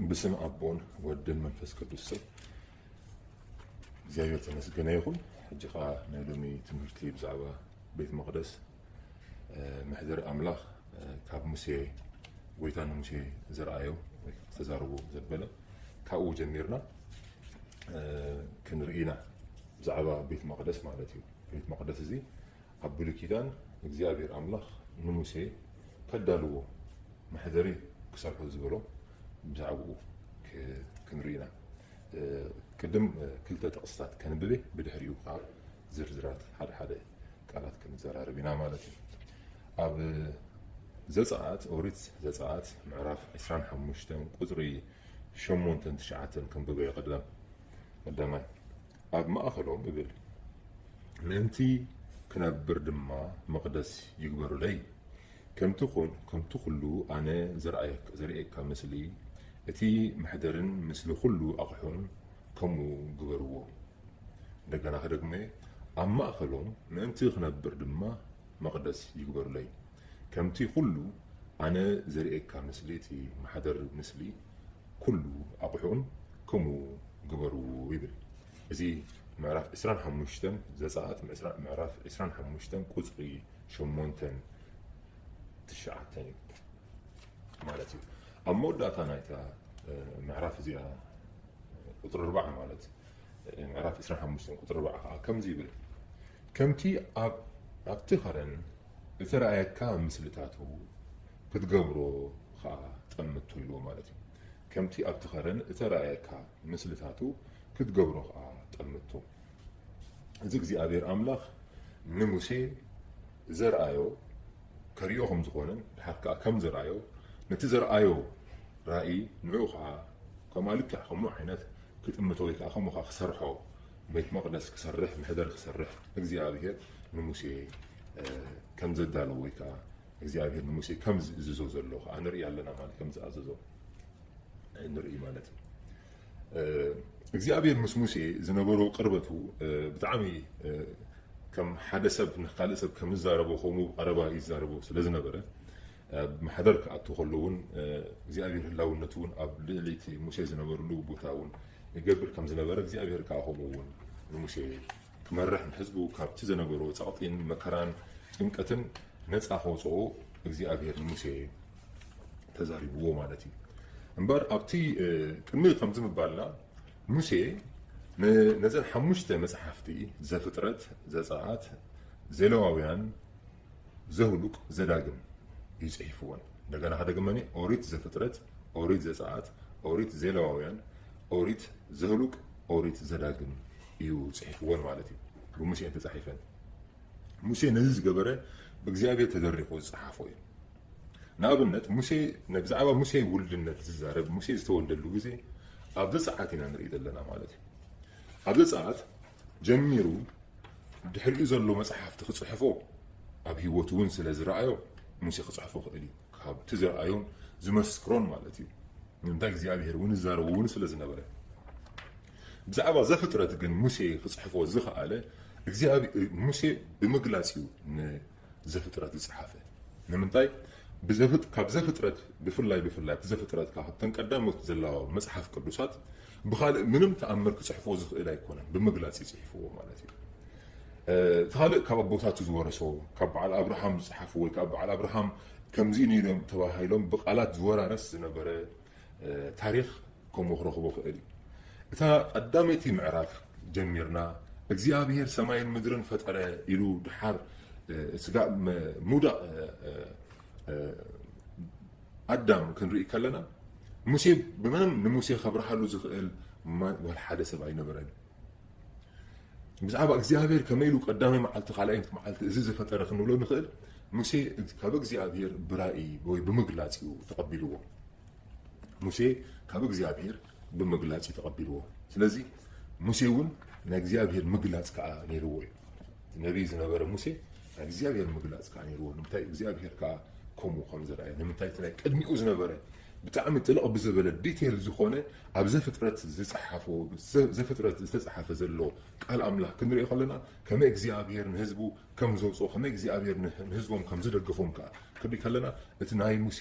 ብስም ኣቦን ወድን መንፈስ ቅዱስ ስም እግዚኣብሔር ተመስገነ ይኹን። ሕጂ ኸዓ ናይ ሎሚ ትምህርቲ ብዛዕባ ቤት መቕደስ፣ እ፣ መሕደሪ ኣምላኽ፣ እ፣ ካብ ሙሴ፣ ጎይታ ንሙሴ ዘርኣዮ ወይ ዝተዛረቦ ዘበለ፣ ካብኡ ጀሚርና፣ እ፣ ክንርኢ ኢና። ብዛዕባ ቤት መቕደስ ማለት እዩ። ቤት መቕደስ እዚ ኣብ ብሉይ ኪዳን እግዚኣብሔር ኣምላኽ ንሙሴ ከዳልዎ፣ መሕደሪ ክሰርሖ ዝበሎ ብዛዕባኡ ክ-፣ ክንርኢ ኢና። እ፣ ቅድም፣ እ፣ ክልተ ጥቕስታት ከንብቤ፣ ብድሕሪኡ ከዓ ዝርዝራት ሓደ ሓደ ቃላት ክንዘራረብ ኢና ማለት እዩ። ኣብ ዘጸኣት፣ ኦሪት ዘጸኣት ምዕራፍ ዕስራን ሓሙሽተን ቁጽሪ ሸሞንተን ትሽዓተን ከንብቦ እየ። ቀዳም-፣ ቀዳማይ፣ ኣብ ማእከሎም እብል፣ ምእንቲ ክነብር ድማ መቕደስ ይግበሩለይ። ከምቲ ኹል-፣ ከምቲ ኩሉ ኣነ ዘርኣየክ-፣ ዘርእየካ ምስሊ፣ እቲ መሕደርን ምስሊ ኩሉ ኣቕሑን ከምኡ ግበርዎ። እንደገና ክደግሞ እየ፣ ኣብ ማእከሎም ምእንቲ ክነብር ድማ መቕደስ ይግበሩለይ። ከምቲ ኩሉ ኣነ ዘርእየካ ምስሊ፣ እቲ ማሕደር ምስሊ ኩሉ ኣቕሑን ከምኡ ግበርዎ ይብል። እዚ ምዕራፍ ዕስራን ሓሙሽተን ዘጸኣት፣ ምዕስራ-፣ ምዕራፍ ዕስራን ሓሙሽተን ቁጽሪ ሸሞንተን ትሽዓተን እዩ ማለት እዩ። ኣብ መወዳእታ ናይታ፣ እ፣ ምዕራፍ እዚኣ፣ ቁጽሪ ኣርባዓ ማለት፣ እ፣ ምዕራፍ ዕስራን ሓሙሽተን ቁጽሪ ኣርባዓ ከዓ ከምዚ ይብል፣ ከምቲ ኣብ-፣ ኣብቲ ኸረን እተረኣየካ ምስልታቱ ክትገብሮ ኸዓ ጠምቶ ኢልዎ ማለት እዩ። ከምቲ ኣብቲ ኸረን እተረኣየካ ምስልታቱ ክትገብሮ ኸዓ ጠምቶ። እዚ እግዚኣብሔር ኣምላኽ ንሙሴ ዘርኣዮ ከርእዮ ከም ዝኾነን ድሓር ከኣ ከም ዘርኣዮ፣ ነቲ ዘርኣዮ ራእይ ንዕኡ ኸዓ ከምኣ ልክዕ ከምኡ ዓይነት ክጥምቶ ወይ ከኣ ከምኡ ኸዓ ክሰርሖ፣ ቤት መቕደስ ክሰርሕ፣ መሕደር ክሰርሕ እግዚኣብሔር ንሙሴ፣ እ፣ ከም ዘዳለዎ ወይ ከኣ እግዚኣብሔር ንሙሴ ከም ዝእዝዞ ዘሎ ኸዓ ንርኢ ኣለና ማለት ከም ዝኣዘዞ ንርኢ ማለት እዩ። እ፣ እግዚኣብሔር ምስ ሙሴ ዝነበሮ ቅርበቱ፣ እ፣ ብጣዕሚ፣ እ፣ ከም ሓደ ሰብ ንኻልእ ሰብ ከም ዝዛረቦ ከምኡ ብቐረባ ይዛረቦ ስለ ዝነበረ፣ ኣብ ማሕደር ክኣቱ ከሎ እውን፣ እ፣ እግዚኣብሔር ህላውነቱ እውን ኣብ ልዕሊ እቲ ሙሴ ዝነበረሉ ቦታ እውን ይገብር ከም ዝነበረ፣ እግዚኣብሔር ከኣ ከምኡ እውን ንሙሴ ክመርሕ ንህዝቡ ካብቲ ዝነበሮ ጸቕጢን መከራን ጭንቀትን ነጻ ከውጽኦ እግዚኣብሔር ንሙሴ ተዛሪብዎ ማለት እዩ። እምበር ኣብቲ፣ እ፣ ቅድሚ ከምዚ ምባልና ሙሴ ን-፣ ነዘን ሓሙሽተ መጽሓፍቲ ዘፍጥረት፣ ዘጸኣት፣ ዘሌዋውያን፣ ዘሁሉቅ፣ ዘዳግም እዩ ጽሒፍወን። እንደገና ከደግመኒ፣ ኦሪት ዘፍጥረት፣ ኦሪት ዘጸኣት፣ ኦሪት ዘሌዋውያን፣ ኦሪት ዘሁሉቅ፣ ኦሪት ዘዳግም እዩ ጽሒፍወን ማለት እዩ። ብሙሴ እየን ተጻሒፈን። ሙሴ ነዚ ዝገበረ ብእግዚኣብሔር ተደሪኹ ዝጸሓፎ እዩ። ንኣብነት ሙሴ፣ ብዛዕባ ሙሴ ውልድነት ዝዛረብ፣ ሙሴ ዝተወልደሉ ግዜ ኣብ ዘጸኣት ኢና ንርኢ ዘለና ማለት እዩ። ኣብ ዘጸኣት ጀሚሩ ድሕሪኡ ዘሎ መጽሓፍቲ ክጽሕፎ ኣብ ህይወቱ እውን ስለ ዝረኣዮ ሙሴ ክጽሕፎ ክእል እዩ። ካብቲ ዝረኣዮን ዝመስክሮን ማለት እዩ። ንምንታይ እግዚኣብሔር እውን ይዛረቦ እውን ስለ ዝነበረ። ብዛዕባ ዘፍጥረት ግን ሙሴ ክጽሕፎ ዝኸኣለ እግዚኣብ-፣ ሙሴ ብምግላጽ እዩ ንዘፍጥረት ዝጸሓፈ። ንምንታይ? ብዘፍጥ-፣ ካብ ዘፍጥረት ብፍላይ፣ ብፍላይ ኣብቲ ዘፍጥረት ካብተን ቀዳሞት ዘለዋ መጽሓፍ ቅዱሳት ብኻልእ ምንም ተኣምር ክጽሕፎ ዝኽእል ኣይኮነን፣ ብምግላጽ እዩ ጽሒፍዎ ማለት እዩ። እ፣ እቲ ካልእ ካብ ኣቦታቱ ዝወረሶ፣ ካብ በዓል ኣብርሃም ዝጸሓፉ ወይ ካብ በዓል ኣብርሃም ከምዚ እዩ ኢሎም ተባሂሎም ብቃላት ዝወራረስ ዝነበረ፣ እ፣ ታሪኽ ከምኡ ክረኽቦ ክእል እዩ። እታ ቀዳመይቲ ምዕራፍ ጀሚርና፣ እግዚኣብሔር ሰማይን ምድርን ፈጠረ ኢሉ ድሓር፣ እ፣ ስጋ መ-፣ ምውዳቕ፣ እ፣ እ፣ እ፣ ኣዳም ክንርኢ ከለና፣ ሙሴ ብምንም ንሙሴ ከብርሃሉ ዝኽእል ማ-፣ ዋላ ሓደ ሰብ ኣይነበረን። ብዛዕባ እግዚኣብሔር ከመይ ኢሉ ቀዳማይ መዓልቲ፣ ካልኣይቲ መዓልቲ እዚ ዝፈጠረ ክንብሎ ንኽእል፣ ሙሴ ካብ እግዚኣብሔር ብራእይ ወይ ብምግላጽ እዩ ተቐቢልዎ። ሙሴ ካብ እግዚኣብሔር ብምግላጽ እዩ ተቐቢልዎ። ስለዚ ሙሴ እውን ናይ እግዚኣብሔር ምግላጽ ከኣ ነይርዎ እዩ። ነቢይ ዝነበረ ሙሴ ናይ እግዚኣብሔር ምግላጽ ከኣ ነይርዎ። ንምንታይ? እግዚኣብሔር ከኣ ከምኡ ከም ዝረኣየ። ንምንታይ? እቲ ናይ ቅድሚኡ ዝነበረ ብጣዕሚ ጥልቕ ብዝበለ ዲቴል ዝኾነ ኣብ ዘፍጥረት ዝጸሓፎ፣ ዘ-፣ ዘፍጥረት ዝተጻሓፈ ዘሎ ቃል ኣምላኽ ክንሪኦ ከለና፣ ከመይ እግዚኣብሔር ንህዝቡ ከም ዘውጽኦ፣ ከመይ እግዚኣብሔር ንህ-፣ ንህዝቦም ከም ዝደገፎም ከኣ ክንርኢ ከለና፣ እቲ ናይ ሙሴ፣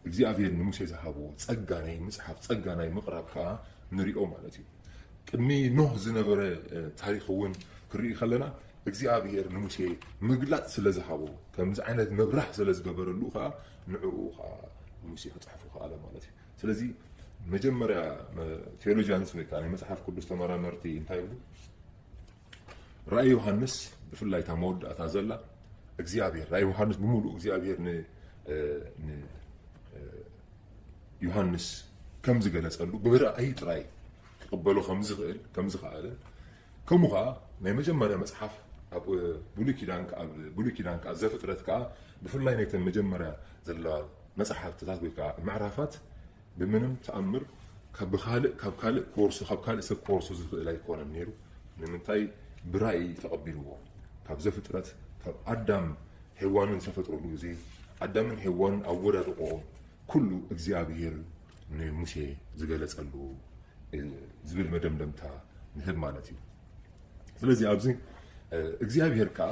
እግዚኣብሔር ንሙሴ ዝሃቦ ጸጋ ናይ ምጽሓፍ፣ ጸጋ ናይ ምቕራብ ከኣ ንሪኦ ማለት እዩ። ቅድሚ ኖህ ዝነበረ፣ እ፣ ታሪኽ እውን ክንርኢ ከለና፣ እግዚኣብሔር ንሙሴ ምግላጽ ስለ ዝሃቦ፣ ከምዚ ዓይነት ምብራህ ስለ ዝገበረሉ ከኣ፣ ንዕኡ ከኣ ሙሴ ክጽሕፎ ከኣለ ማለት እዩ። ስለዚ መጀመርያ፣ መ-፣ ቴዎሎጂያንስ ወይ ከኣ ናይ መጽሓፍ ቅዱስ ተመራመርቲ እንታይ ይብሉ? ራእይ ዮሃንስ፣ ብፍላይ እታ መወዳእታ ዘላ፣ እግዚኣብሔር፣ ራእይ ዮሃንስ ብምሉእ እግዚኣብሔር ን-፣ እ፣ ን-፣ እ፣ ዮሃንስ ከም ዝገለጸሉ፣ ብራእይ ጥራይ ክቕበሎ ከም ዝኽእል፣ ከም ዝኸኣለ፣ ከምኡ ኸኣ ናይ መጀመርያ መጽሓፍ ኣብ ብሉይ ኪዳን ከኣ፣ ኣብ ብሉይ ኪዳን ከኣ ዘፍጥረት ከኣ፣ ብፍላይ ናይተን መጀመርያ ዘለዋ መጽሓፍትታት ወይ ከኣ ምዕራፋት፣ ብምንም ተኣምር ካብ ካልእ፣ ካብ ካልእ ክወርሶ፣ ካብ ካልእ ሰብ ክወርሶ ዝኽእል ኣይኮነን ነይሩ። ንምንታይ? ብራእይ ተቐቢልዎ። ካብ ዘፍጥረት፣ ካብ ኣዳም ሄዋንን ዝተፈጥሩሉ ግዜ፣ ኣዳምን ሄዋንን ኣወዳድቆኦም፣ ኩሉ እግዚኣብሔር ንሙሴ ዝገለጸሉ፣ እ፣ ዝብል መደምደምታ ንህብ ማለት እዩ። ስለዚ ኣብዚ፣ እ፣ እግዚኣብሔር ከኣ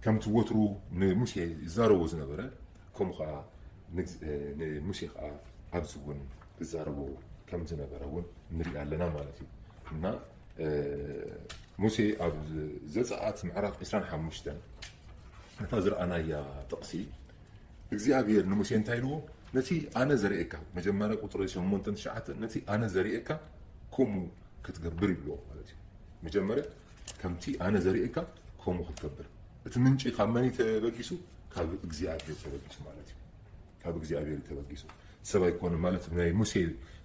ከምቲ ወትሩ ንሙሴ ይዛረቦ ዝነበረ፣ ከምኡ ከኣ ንግዝ-፣ እ፣ ንሙሴ ከኣ ኣብዚ እውን ክዛረቦ ከም ዝነበረ እውን ንርኢ ኣለና ማለት እዩ። እና፣ እ፣ ሙሴ ኣብ ዘጸኣት ምዕራፍ ዕስራን ሓሙሽተን ነታ ዝረኣናያ ጥቕሲ፣ እግዚኣብሔር ንሙሴ እንታይ ኢልዎ? ነቲ ኣነ ዘርእየካ፣ መጀመርያ ቁጽሪ ሸሞንተን ትሽዓተን፣ ነቲ ኣነ ዘርእየካ ከምኡ ክትገብር ይብልዎ ማለት እዩ። መጀመርያ ከምቲ ኣነ ዘርእየካ ከምኡ ክትገብር። እቲ ምንጪ ካብ መን እዩ ተበጊሱ? ካብ እግዚኣብሔር ተበጊሱ ማለት እዩ። ካብ እግዚኣብሔር እዩ ተበጊሱ። ሰብ ኣይኮነን ማለት ናይ ሙሴ፣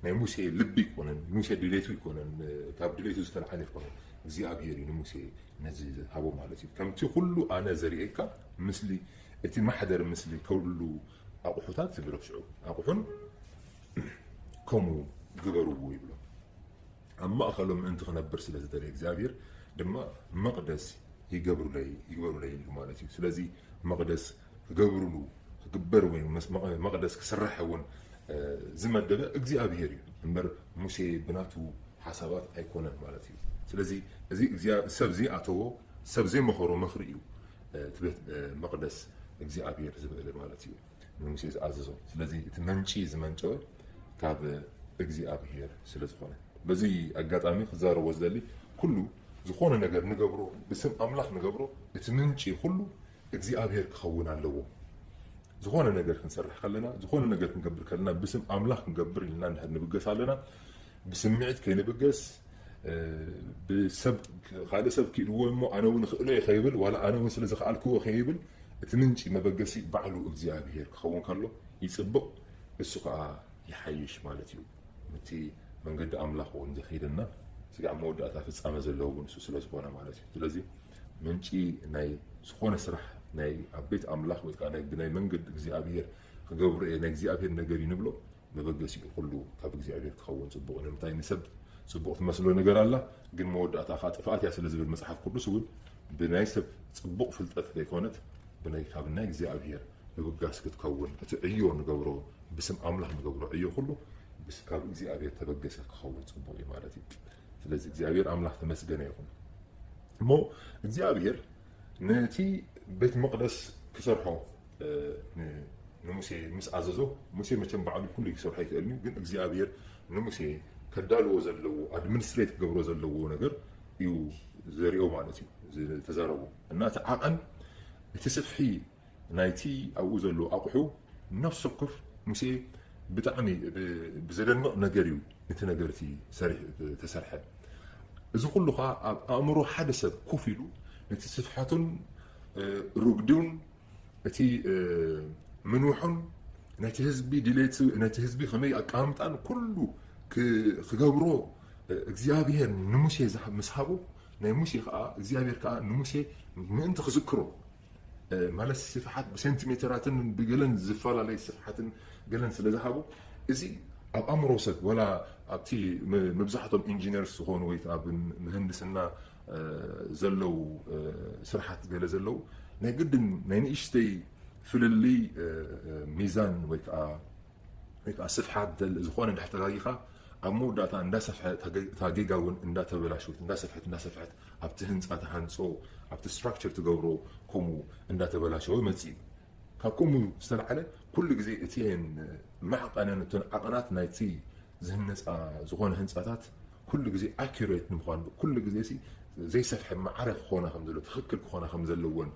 ናይ ሙሴ ልቢ ኣይኮነን፣ ሙሴ ድሌቱ ኣይኮነን፣ ካብ ድሌቱ ዝተልዓለ ኣይኮነን። እግዚኣብሔር እዩ ንሙሴ ነዚ ዝሃቦ ማለት እዩ። ከምቲ ኩሉ ኣነ ዘርእየካ፣ ምስሊ፣ እቲ ማሕደር ምስሊ ኩሉ ኣቑሑታት ዝብሎ ሽዑ ኣቑሑን ከምኡ ግበርዎ ይብሎ። ኣብ ማእከሎም ምእንቲ ክነብር ስለ ዝደለየ እግዚኣብሔር ድማ መቕደስ ይገብሩለይ፣ ይግበሩለይ ኢሉ ማለት እዩ። ስለዚ መቕደስ ክገብሩሉ፣ ክግበር ወይ መስ-፣ መቐ-፣ መቕደስ ክስራሕ እውን፣ እ፣ ዝመደበ እግዚኣብሔር እዩ እምበር ሙሴ ብናቱ ሓሳባት ኣይኮነን ማለት እዩ። ስለዚ እዚ እግዚኣብ-፣ ሰብ ዘይኣተዎ፣ ሰብ ዘይመኸሮ ምኽሪ እዩ፣ እ፣ እቲ ቤት፣ እ፣ መቕደስ እግዚኣብሔር ዝብእል ማለት እዩ። ንሙሴ ዝኣዘዞ። ስለዚ እቲ መንጪ ዝመንጨወ ካብ እግዚኣብሔር ስለ ዝኾነ። በዚ ኣጋጣሚ ክዛረቦ ዝደሊ፣ ኩሉ ዝኾነ ነገር ንገብሮ፣ ብስም ኣምላኽ ንገብሮ፣ እቲ ምንጪ ኩሉ እግዚኣብሔር ክኸውን ኣለዎ። ዝኾነ ነገር ክንሰርሕ ከለና፣ ዝኾነ ነገር ክንገብር ከለና፣ ብስም ኣምላኽ ክንገብር ኢልና እንድሕር ንብገስ ኣለና፣ ብስምዒት ከይንብገስ፣ እ፣ ብሰብ፣ ካልእ ሰብ ክኢልዎ እሞ ኣነ እውን እኽእሎ እየ ከይብል፣ ዋላ ኣነ እውን ስለ ዝኸኣልክዎ ከይብል፣ እቲ ምንጪ መበገሲ ባዕሉ እግዚኣብሔር ክኸውን ከሎ ይጽብቕ፣ እሱ ከኣ ይሓይሽ ማለት እዩ። እቲ መንገዲ ኣምላኽ እውን ዘኽይደና ስጋዕ መወዳእታ ፍጻመ ዘለዎ እውን እሱ ስለ ዝኾነ ማለት እዩ። ስለዚ ምንጪ ናይ ዝኾነ ስራሕ ናይ ኣብ ቤት ኣምላኽ ወይ ከኣ ናይ ብናይ መንገዲ እግዚኣብሔር ክገብሮ እየ፣ ናይ እግዚኣብሔር ነገር እዩ ንብሎ፣ መበገሲኡ ኩሉ ካብ እግዚኣብሔር ክኸውን ጽቡቕ እዩ። ንምንታይ ንሰብ ጽቡቕ ትመስሎ ነገር ኣላ፣ ግን መወዳእታ ከኣ ጥፍኣት እያ ስለ ዝብል መጽሓፍ ቅዱስ እውን ብናይ ሰብ ጽቡቕ ፍልጠት ዘይኮነት ብናይ ካብ ናይ እግዚኣብሔር ምብጋስ ክትከውን እቲ ዕዮ ንገብሮ ብስም ኣምላኽ ንገብሮ ዕዮ ኩሉ ብስ-፣ ካብ እግዚኣብሔር ተበገሰ ክኸውን ጽቡቕ እዩ ማለት እዩ። ስለዚ እግዚኣብሔር ኣምላኽ ተመስገነ ይኹን። እሞ እግዚኣብሔር ነቲ ቤት መቕደስ ክሰርሖ፣ እ፣ ን-፣ ንሙሴ ምስ ኣዘዞ፣ ሙሴ መቸም ባዕሉ ኩሉ ክሰርሖ ኣይክእልን እዩ፣ ግን እግዚኣብሔር ንሙሴ ከዳልዎ ዘለዎ፣ ኣድሚኒስትሬት ክገብሮ ዘለዎ ነገር እዩ ዘሪኦ ማለት እዩ ዝተዛረቡ። እና እቲ ዓቐን፣ እቲ ስፍሒ ናይቲ ኣብኡ ዘሎ ኣቑሑ ነፍሲ ወከፍ ሙሴ ብጣዕሚ ብ-፣ ብዘደንቕ ነገር እዩ ነቲ ነገር እቲ ሰሪሑ፣ ተሰርሐ። እዚ ኩሉ ኸኣ ኣብ ኣእምሮ ሓደ ሰብ ኮፍ ኢሉ ነቲ ስፍሓቱን፣ እ፣ ርጉዲውን እቲ፣ እ፣ ምንውሑን ናይቲ ህዝቢ ድሌት፣ ናይቲ ህዝቢ ከመይ ኣቀማምጣን ኩሉ ክ-፣ ክገብሮ፣ እ፣ እግዚኣብሔር ንሙሴ ዝሃ-፣ ምስ ሃቦ ናይ ሙሴ ኸኣ እግዚኣብሔር ከኣ ንሙሴ ምእንቲ ክዝክሮ፣ እ፣ ማለት ስፍሓት ብሴንቲሜተራትን ብገለን ዝፈላለይ ስፍሓትን ገለን ስለ ዝሃቦ፣ እዚ ኣብ ኣእምሮ ሰብ ወላ ኣብቲ ም-፣ መብዛሕቶም ኢንጂነርስ ዝኾኑ ወይ ኣብ ምህንድስና፣ እ፣ ዘለዉ፣ እ፣ ስራሓት ገለ ዘለዉ ናይ ግድን ናይ ንእሽተይ፣ ፍልልይ ሚዛን ወይ ከዓ ወይ ከዓ ስፍሓት ዝኾነ እንድሕር ተጋጊኻ ኣብ መወዳእታ እንዳሰፍሐ እታ ጌጋ እውን እንዳተበላሸወት እንዳሰፍሐት እንዳሰፍሐት ኣብቲ ህንፃ ትሃንፆ ኣብቲ ስትራክቸር ትገብሮ ከምኡ እንዳተበላሸወ ይመፅእ እዩ። ካብ ከምኡ ዝተላዓለ ኩሉ ግዜ እቲን ማዕቐነን እቶን ዓቐናት ናይቲ ዝህነፃ ዝኾነ ህንፃታት ኩሉ ግዜ ኣኪሬት ንምዃን ኩሉ ግዜ ዘይሰፍሐ ማዕረ ክኾና ከም ዘለዎ ትኽክል ክኾና ከም ዘለዎን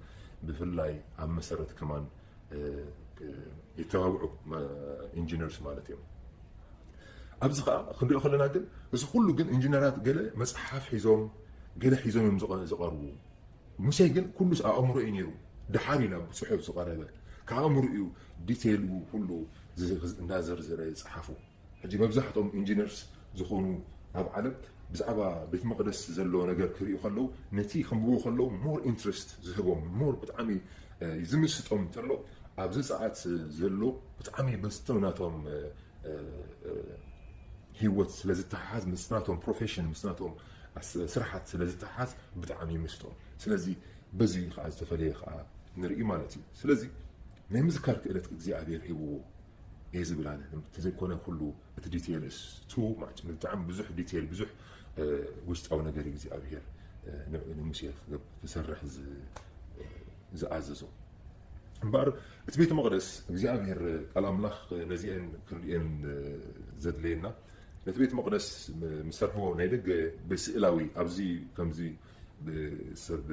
ብፍላይ ኣብ መሰረት ከማን ይተባብዑ ኢንጂነርስ ማለት እዮም። ኣብዚ ከዓ ክንሪኦ ከለና ግን እዚ ኩሉ ግን ኢንጂነራት ገለ መፅሓፍ ሒዞም ገለ ሒዞም እዮም ዝቐርቡ። ሙሴ ግን ኩሉስ ኣእምሮ እዩ ነይሩ። ድሓር እዩ ናብ ፅሑፍ ዝቐረበ። ካብ ኣእምሮ እዩ ዲቴይል ኩሉ እንዳዘርዘረ ዝፀሓፉ። ሕጂ መብዛሕትኦም ኢንጂነርስ ዝኾኑ ኣብ ዓለም ብዛዕባ ቤት መቕደስ ዘለዎ ነገር ክርእዩ ከለዉ ነቲ ከንብቡ ከለዉ ሞር ኢንትረስት ዝህቦም ሞር ብጣዕሚ ዝምስጦም እንተሎ ኣብዚ ሰዓት ዘሎ ብጣዕሚ በዝተው ናቶም ህይወት ስለ ዝተሓሓዝ ምስ ናቶም ፕሮፌሽን ምስ ናቶም ስራሓት ስለ ዝተሓሓዝ ብጣዕሚ ይምስጦም። ስለዚ በዚ ከዓ ዝተፈለየ ከዓ ንርኢ ማለት እዩ። ስለዚ ናይ ምዝካር ክእለት እግዚኣብሔር ሂብዎ እየ ዝብል ኣነ። እንተዘይኮነ ኩሉ እቲ ዲቴል እሱ ብጣዕሚ ብዙሕ ዲቴል ብዙሕ ውሽጣዊ ነገር እግዚኣብሔር ንሙሴ ክሰርሕ ዝኣዘዞ። እምበኣር እቲ ቤተ መቕደስ እግዚኣብሔር ቃል ኣምላኽ ነዚአን ክንሪአን ዘድለየና ነቲ ቤተ መቕደስ ምስ ሰርሕዎ ናይ ደገ ብስእላዊ ኣብዚ ከምዚ ብሰብ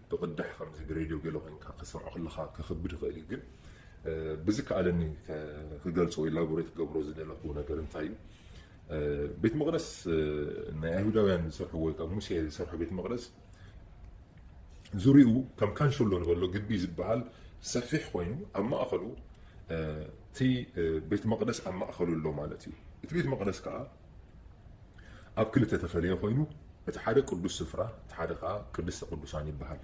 ብቕዳሕ ከምዚ ብሬድዮ ገለ ኮይንካ ክትሰምዖ ከለካ ከኽብድ ይኽእል እዩ ግን ብዝከኣለኒ ክገልፆ ኢላቦሬት ክገብሮ ዝደለኹ ነገር እንታይ እዩ ቤት መቕደስ ናይ ኣይሁዳውያን ዝሰርሑ ወይ ካብ ሙሴ ዝሰርሑ ቤት መቕደስ ዙሪኡ ከም ካንሸሎ ንበሎ ግቢ ዝበሃል ሰፊሕ ኮይኑ ኣብ ማእኸሉ እቲ ቤት መቕደስ ኣብ ማእኸሉ ኣሎ ማለት እዩ። እቲ ቤት መቕደስ ከዓ ኣብ ክልተ ተፈለየ ኮይኑ እቲ ሓደ ቅዱስ ስፍራ እቲ ሓደ ከዓ ቅድስተ ቅዱሳን ይበሃል።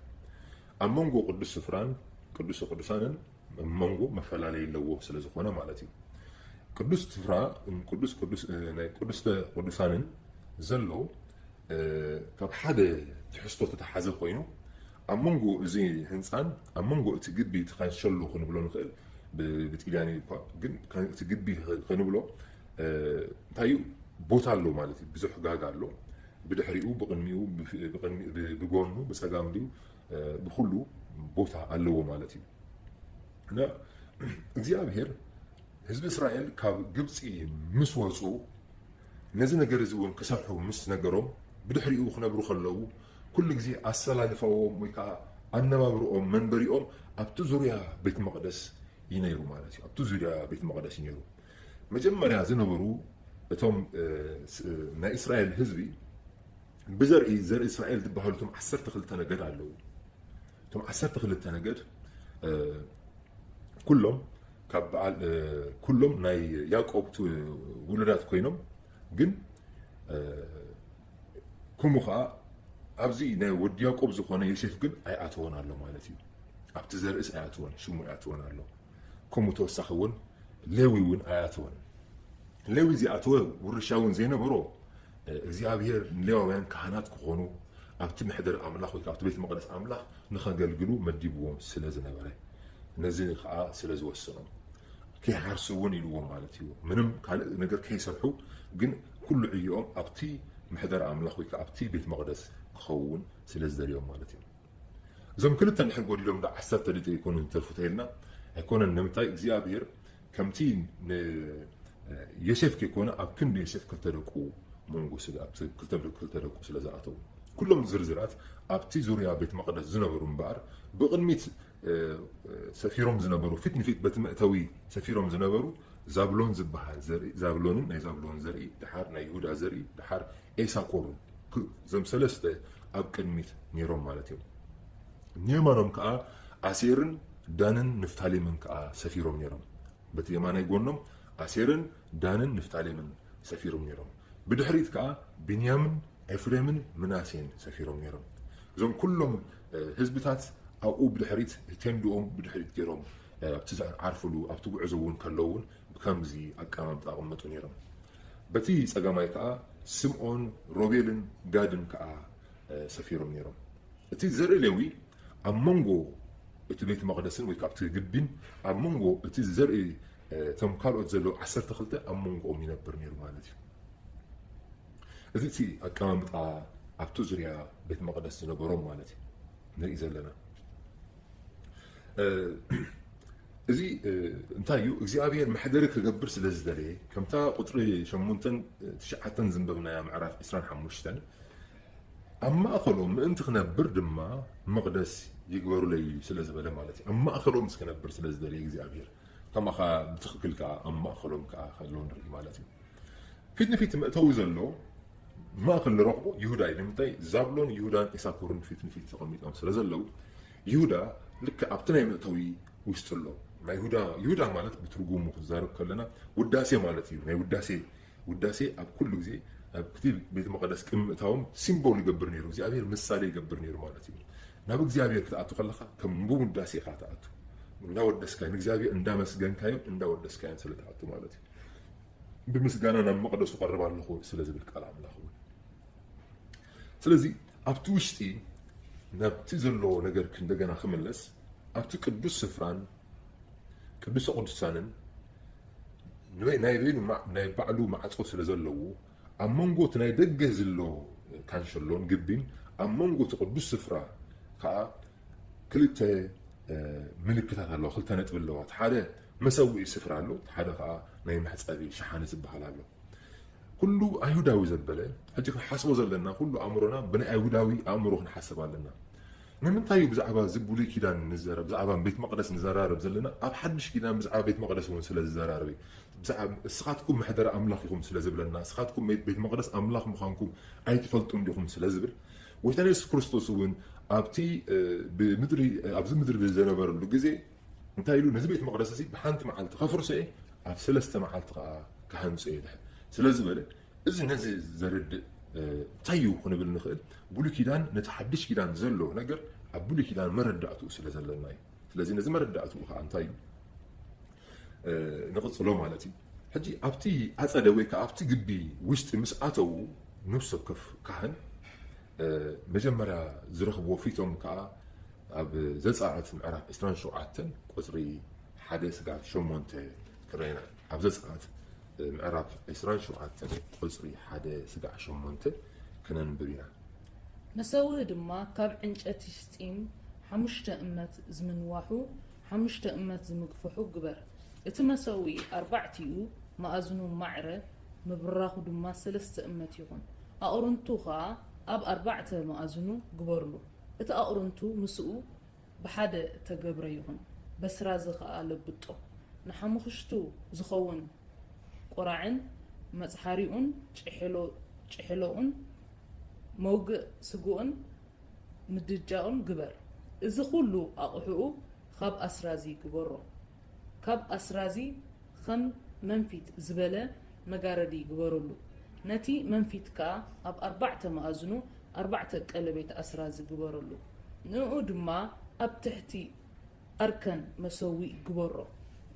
ኣብ መንጎ ቅዱስ ስፍራን ቅዱስ ቅዱሳንን መንጎ መፈላለይ ኣለዎ ስለ ዝኾነ ማለት እዩ። ቅዱስ ስፍራ ቅዱስ ቅዱስ ናይ ቅዱስተ ቅዱሳንን ዘሎ ካብ ሓደ ትሕዝቶ ተተሓዘ ኮይኑ ኣብ መንጎ እዚ ህንፃን ኣብ መንጎ እቲ ግቢ እቲ ካንሸሎ ክንብሎ ንኽእል ብጥልያኒ እኳ ግን እቲ ግቢ ክንብሎ እንታይ እዩ ቦታ ኣሎ ማለት እዩ። ብዙሕ ጋጋ ኣሎ። ብድሕሪኡ ብቅድሚኡ ብጎኑ ብፀጋም ድዩ ብኩሉ ቦታ ኣለዎ ማለት እዩ። እና እግዚኣብሔር ህዝቢ እስራኤል ካብ ግብፂ ምስ ወፁ ነዚ ነገር እዚ እውን ክሰርሑ ምስ ነገሮም ብድሕሪኡ ክነብሩ ከለዉ ኩሉ ግዜ ኣሰላልፋዎም ወይ ከዓ ኣነባብርኦም መንበሪኦም ኣብቲ ዙርያ ቤት መቕደስ እዩ ነይሩ ማለት እዩ። ኣብቲ ዙርያ ቤት መቕደስ እዩ ነይሩ። መጀመርያ ዝነበሩ እቶም ናይ እስራኤል ህዝቢ ብዘርኢ ዘርኢ እስራኤል ዝበሃሉ እቶም ዓሰርተ ክልተ ነገድ ኣለዉ። እቶም ዓሰርተ ክልተ ነገድ ኩሎም ካብ በዓል ኩሎም ናይ ያዕቆብ ውሉዳት ኮይኖም ግን ከምኡ ከዓ ኣብዚ ናይ ወዲ ያዕቆብ ዝኾነ ዮሴፍ ግን ኣይኣተወን ኣሎ ማለት እዩ። ኣብቲ ዘርእስ ኣይኣተወን ሽሙ ኣይኣተወን ኣሎ። ከምኡ ተወሳኺ እውን ሌዊ እውን ኣይኣተወን። ሌዊ ዝኣተወ ውርሻ እውን ዘይነበሮ እግዚኣብሔር ንሌዋውያን ካህናት ክኾኑ ኣብቲ ምሕደር ኣምላኽ ወይ ኣብቲ ቤት መቕደስ ኣምላኽ ንኸገልግሉ መዲብዎም ስለ ዝነበረ ነዚ ከዓ ስለ ዝወሰኖም ከይሓርሱ እውን ኢልዎም ማለት እዩ። ምንም ካልእ ነገር ከይሰርሑ ግን ኩሉ ዕዮኦም ኣብቲ ምሕደር ኣምላኽ ወይ ኣብቲ ቤት መቕደስ ክኸውን ስለ ዝደልዮም ማለት እዩ። እዞም ክልተ እንድሕር ጎዲሎም ዶ ዓሰርተ ድጥ ይኮኑ ዝተርፉ ተይልና ኣይኮነን። ንምንታይ እግዚኣብሔር ከምቲ ዮሴፍ ከይኮነ ኣብ ክንዲ ዮሴፍ ክልተ ደቁ መንጎ ክልተ ደቁ ስለ ዝኣተው ኩሎም ዝርዝራት ኣብቲ ዙርያ ቤት መቕደስ ዝነበሩ እምበኣር ብቕድሚት ሰፊሮም ዝነበሩ ፊት ንፊት በቲ መእተዊ ሰፊሮም ዝነበሩ ዛብሎን ዝበሃል ዘርኢ ዛብሎንን ናይ ዛብሎን ዘርኢ ድሓር ናይ ይሁዳ ዘርኢ ድሓር ኤሳኮርን እዞም ሰለስተ ኣብ ቅድሚት ነይሮም ማለት እዮም። ንየማኖም ከዓ ኣሴርን ዳንን ንፍታሌምን ከዓ ሰፊሮም ነይሮም። በቲ የማናይ ጎኖም ኣሴርን ዳንን ንፍታሌምን ሰፊሮም ነይሮም። ብድሕሪት ከዓ ቢንያምን ኤፍሬምን ምናሴን ሰፊሮም ነይሮም። እዞም ኩሎም ህዝብታት ኣብኡ ብድሕሪት ቴንድኦም ብድሕሪት ገይሮም ኣብቲ ዝዓርፍሉ ኣብቲ ጉዕዞ እውን ከለውን ብከምዚ ኣቀማምጣ ኣቐመጡ ነይሮም። በቲ ጸጋማይ ከዓ ስምዖን ሮቤልን ጋድን ከዓ ሰፊሮም ነይሮም። እቲ ዘርኢ ሌዊ ኣብ መንጎ እቲ ቤት መቕደስን ወይ ካብቲ ግቢን ኣብ መንጎ እቲ ዘርኢ እቶም ካልኦት ዘለዉ ዓሰርተ ክልተ ኣብ መንጎኦም ይነብር ነይሩ ማለት እዩ። እዚ እቲ ኣቀማምጣ ኣብቲ ዙርያ ቤት መቕደስ ዝነበሮም ማለት እዩ ንርኢ ዘለና። እዚ እንታይ እዩ እግዚኣብሔር መሕደሪ ክገብር ስለ ዝደለየ ከምታ ቁፅሪ ሸሞንተን ትሽዓተን ዝንበብናያ ምዕራፍ ዕስራን ሓሙሽተን ኣብ ማእኸሎም ምእንቲ ክነብር ድማ መቕደስ ይግበሩለይ ስለ ዝበለ ማለት እዩ ኣብ ማእኸሎም ክነብር ስለ ዝደለየ እግዚኣብሔር ከማኻ ብትኽክል ከዓ ኣብ ማእኸሎም ከዓ ከሎ ንርኢ ማለት እዩ ፊት ንፊት መእተዊ ዘሎ ማእኸል ንረኽቦ ይሁዳ እዩ ንምንታይ ዛብሎን ይሁዳን ኢሳኮርን ፊት ንፊት ተቐሚጦም ስለ ዘለዉ ይሁዳ ልክ ኣብቲ ናይ መእተዊ ውሽጢ ኣሎ ናይ ይሁዳ ይሁዳ ማለት ብትርጉሙ ክዛረብ ከለና ውዳሴ ማለት እዩ ናይ ውዳሴ ውዳሴ ኣብ ኩሉ ግዜ ኣብቲ ቤት መቐደስ ቅድሚ ምእታዎም ሲምቦል ይገብር ነይሩ እግዚኣብሔር ምሳሌ ይገብር ነይሩ ማለት እዩ ናብ እግዚኣብሔር ክትኣቱ ከለካ ከም ብውዳሴ ኢካ ትኣቱ እንዳወደስካዮ ንእግዚኣብሔር እንዳመስገንካዮ እንዳወደስካዮ ስለ ትኣቱ ማለት እዩ ብምስጋና ናብ መቕደሱ ቀርብ ኣለኹ ስለ ዝብል ቃል ኣምላኽ እውን ስለዚ ኣብቲ ውሽጢ ናብቲ ዘለዎ ነገር እንደገና ክምለስ ኣብቲ ቅዱስ ስፍራን ቅዱሰ ቅዱሳንን ናይ በይኑ ናይ ባዕሉ ማዕፆ ስለ ዘለዎ ኣብ መንጎ እቲ ናይ ደገ ዝሎ ካንሸሎን ግቢን ኣብ መንጎ እቲ ቅዱስ ስፍራ ከዓ ክልተ ምልክታት ኣለዋ ክልተ ነጥቢ ኣለዋ ሓደ መሰውኢ ስፍራ ኣሎ ሓደ ከዓ ናይ መሕፀቢ ሸሓኒ ዝበሃል ኣሎ ኩሉ ኣይሁዳዊ ዘበለ ሕጂ ክንሓስቦ ዘለና ኩሉ ኣእምሮና ብናይ ኣይሁዳዊ ኣእምሮ ክንሓስብ ኣለና ንምንታይ እዩ ብዛዕባ እዚ ብሉይ ኪዳን ንዘረብ ብዛዕባ ቤት መቅደስ ንዘራረብ ዘለና ኣብ ሓድሽ ኪዳን ብዛዕባ ቤት መቅደስ እውን ስለ ዝዘራረብ እስኻትኩም መሕደሪ ኣምላኽ ኢኹም ስለ ዝብለና እስኻትኩም ቤት መቅደስ ኣምላኽ ምዃንኩም ኣይትፈልጡን ዲኹም ስለ ዝብል ጎይታና የሱስ ክርስቶስ እውን ኣብቲ ኣብዚ ምድሪ ብዘነበረሉ ግዜ እንታይ ኢሉ ነዚ ቤት መቅደስ እዚ ብሓንቲ መዓልቲ ከፍርሶ እየ ኣብ ሰለስተ መዓልቲ ከዓ ክሃንፆ እየ ድሕር ስለ ዝበለ እዚ ነዚ ዘርድእ እንታይ እዩ ክንብል ንኽእል ብሉይ ኪዳን ነቲ ሓድሽ ኪዳን ዘሎ ነገር ኣብ ብሉይ ኪዳን መረዳእትኡ ስለ ዘለና እዩ ስለዚ ነዚ መረዳእትኡ ከዓ እንታይ እዩ ንቕፅሎ ማለት እዩ ሕጂ ኣብቲ ኣፀደ ወይ ከዓ ኣብቲ ግቢ ውሽጢ ምስ ኣተዉ ነፍሲ ወከፍ ካህን መጀመርያ ዝረኽብዎ ፊቶም ከዓ ኣብ ዘፃኣት ምዕራፍ ዕስራን ሸውዓተን ቁፅሪ ሓደ ስጋዕ ሸሞንተ ክረአና ኣብ ዘፃኣት ምዕራፍ ዕስራን ሸውዓተን ቁፅሪ ሓደ ስጋዕ ሸሞንተ ክነንብብ ኢና መሰውኢ ድማ ካብ ዕንጨቲ ሽጢም ሓሙሽተ እመት ዝምንዋሑ ሓሙሽተ እመት ዝምግፍሑ ግበር። እቲ መሰውኢ ኣርባዕቲኡ መኣዝኑ ማዕረ፣ ምብራኹ ድማ ሰለስተ እመት ይኹን። ኣቑርንቱ ኸኣ ኣብ ኣርባዕተ መኣዝኑ ግበርሉ። እቲ ኣቑርንቱ ምስኡ ብሓደ እተገብረ ይኹን፣ በስራዚ ኸኣ ለብጦ። ንሓሙኽሽቱ ዝኸውን ቁራዕን መጽሓሪኡን ጭሕሎኡን መውግእ ስግኡን ምድጃኡን ግበር። እዚ ኹሉ ኣቕሑኡ ኻብ ኣስራዚ ግበሮ። ካብ ኣስራዚ ኸም መንፊት ዝበለ መጋረዲ ግበረሉ። ነቲ መንፊት ከኣ ኣብ ኣርባዕተ መኣዝኑ ኣርባዕተ ቀለቤት ኣስራዚ ግበረሉ። ንእኡ ድማ ኣብ ትሕቲ ኣርከን መሰውኢ ግበሮ።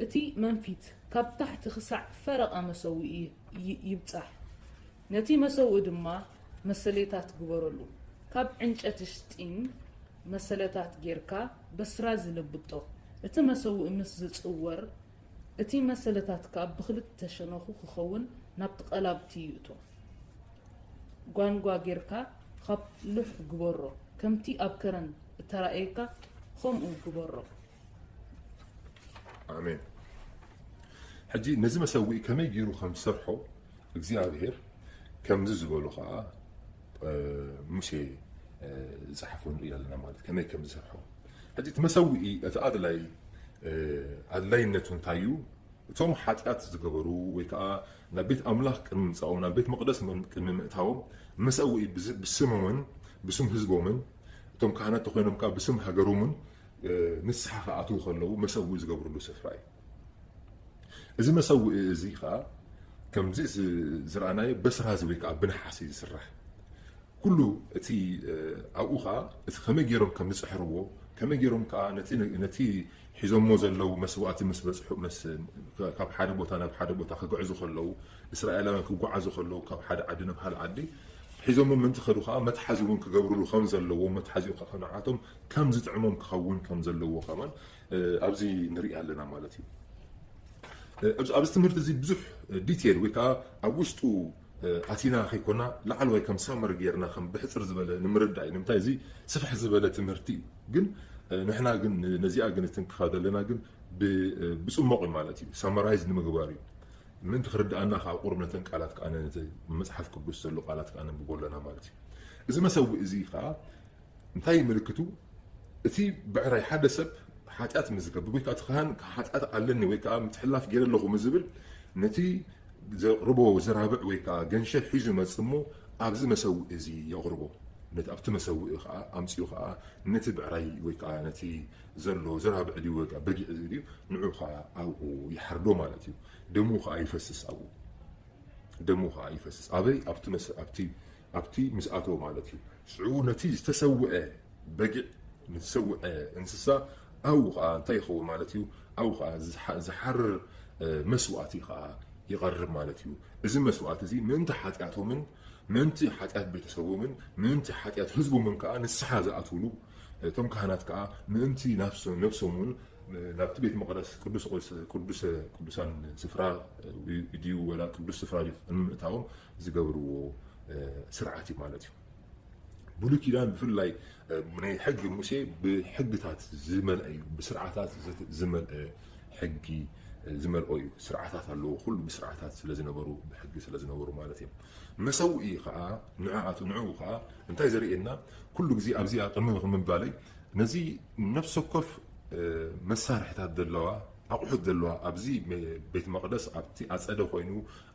እቲ መንፊት ካብ ታሕቲ ኽሳዕ ፈረቓ መሰውኢ ይብጻሕ። ነቲ መሰውኢ ድማ መሰሌታት ግበረሉ። ካብ ዕንጨቲ ሽጢም መሰለታት ጌርካ በስራዚ ለብጦ። እቲ መሰውኢ ምስ ዝጽወር፣ እቲ መሰለታት ከኣ ብኽልተ ሸነኹ ክኸውን ናብቲ ቀላብቲ ይእቶ። ጓንጓ ጌርካ ኻብ ሉሕ ግበሮ፣ ከምቲ ኣብ ከረን እተራእየካ ኸምኡ ግበሮ። ኣሜን። ሕጂ ነዚ መሰውኢ ከመይ ገይሩ ከም ዝሰርሖ እግዚኣብሔር ከምዚ ዝበሉ ኸዓ ሙሴ ዝፀሓፎ ንርኢ ኣለና ማለት ከመይ ከም ዝሰርሖ። ሕጂ እቲ መሰውኢ እቲ ኣድላይ ኣድላይነቱ እንታይ እዩ? እቶም ሓጢኣት ዝገበሩ ወይ ከዓ ናብ ቤት ኣምላኽ ቅድሚ ምምፃኦም ናብ ቤት መቕደስ ቅድሚ ምእታዎም መሰውኢ ብስሞምን ብስም ህዝቦምን እቶም ካህናት ተኮይኖም ከዓ ብስም ሃገሮምን ንስሓ ክኣትዉ ከለዉ መሰውኢ ዝገብርሉ ስፍራ እዩ። እዚ መሰውኢ እዚ ከዓ ከምዚ ዝረኣናዮ በስራዚ ወይ ከዓ ብነሓስ እዩ ዝስራሕ። ኩሉ እቲ ኣብኡ ከዓ እቲ ከመይ ገይሮም ከም ዝፅሕርዎ ከመይ ገይሮም ከዓ ነቲ ሒዞሞ ዘለዉ መስዋእቲ ምስ በፅሑ ካብ ሓደ ቦታ ናብ ሓደ ቦታ ክግዕዙ ከለዉ እስራኤላውያን ክጓዓዙ ከለዉ ካብ ሓደ ዓዲ ናብ ሓደ ዓዲ ሒዞም ምእንቲ ከዱ ከዓ መትሓዚ እውን ክገብርሉ ከም ዘለዎ፣ መትሓዚኡ ከዓ ንዓቶም ከም ዝጥዕሞም ክኸውን ከም ዘለዎ ከማን ኣብዚ ንርኢ ኣለና ማለት እዩ። ኣብዚ ትምህርቲ እዚ ብዙሕ ዲቴል ወይ ከዓ ኣብ ውሽጡ ኣቲና ከይኮና ላዕለዋይ ከም ሳመር ጌርና ከም ብሕፅር ዝበለ ንምርዳእ እዩ። ንምንታይ እዚ ስፍሕ ዝበለ ትምህርቲ እዩ። ግን ንሕና ግን ነዚኣ ግን እትንክፋ ዘለና ግን ብፅሞቕ እዩ ማለት እዩ። ሳመራይዝ ንምግባር እዩ። ምእንቲ ክርድኣና ከዓ ቁሩብ ነተን ቃላት ከዓ ነቲ መፅሓፍ ቅዱስ ዘሎ ቃላት ከዓ ነንብቦ ኣለና ማለት እዩ። እዚ መሰዊእ እዚ ከዓ እንታይ ምልክቱ? እቲ ብዕራይ ሓደ ሰብ ሓጢኣት ምስ ዝገብር ወይ ከዓ እቲ ካህን ሓጢኣት ኣለኒ ወይ ከዓ ምትሕልላፍ ገይረ ኣለኹ ምስ ዝብል ነቲ ዘቕርቦ ዘራብዕ ወይ ከዓ ገንሸል ሒዙ መጽእ እሞ ኣብዚ መሰውእ እዚ የቕርቦ። ነቲ ኣብቲ መሰውእ ከዓ ኣምጺኡ ከዓ ነቲ ብዕራይ ወይ ከዓ ነቲ ዘሎ ዘራብዕ ድዩ ወይ ከዓ በጊዕ እዚ ድዩ ንዑ ከዓ ኣብኡ ይሓርዶ ማለት እዩ። ደሙ ከዓ ይፈስስ ኣብኡ። ደሙ ከዓ ይፈስስ ኣበይ ኣብቲ መስ ኣብቲ ኣብቲ ምስ ኣተወ ማለት እዩ። ሽዑ ነቲ ዝተሰውአ በጊዕ ንዝሰውአ እንስሳ ኣብኡ ከዓ እንታይ ይኸውን ማለት እዩ? ኣብኡ ከዓ ዝሓርር መስዋእቲ ከዓ ይቐርብ ማለት እዩ። እዚ መስዋእቲ እዚ ምእንቲ ሓጢኣቶምን ምእንቲ ሓጢኣት ቤተሰቦምን ምእንቲ ሓጢኣት ህዝቦምን ከዓ ንስሓ ዝኣትውሉ እቶም ካህናት ከዓ ምእንቲ ነብሶም እውን ናብቲ ቤት መቕደስ ቅዱስ ቅዱሳን ስፍራ ድዩ ወላ ቅዱስ ስፍራ ድዩ ንምእታዎም ዝገብርዎ ስርዓት እዩ ማለት እዩ። ብሉይ ኪዳን ብፍላይ ናይ ሕጊ ሙሴ ብሕግታት ዝመልአ እዩ፣ ብስርዓታት ዝመልአ ሕጊ ዝመልኦ እዩ። ስርዓታት ኣለዎ፣ ኩሉ ብስርዓታት ስለ ዝነበሩ ብሕጊ ስለ ዝነበሩ ማለት እዮም። መሰውኢ ከዓ ንዕኣቱ ንዕኡ ከዓ እንታይ ዘርእየና ኩሉ ግዜ ኣብዚኣ ቅድሚ ምባለይ ነዚ ነፍሲ ወከፍ መሳርሕታት ዘለዋ ኣቑሑት ዘለዋ ኣብዚ ቤት መቕደስ ኣብቲ ኣፀደ ኮይኑ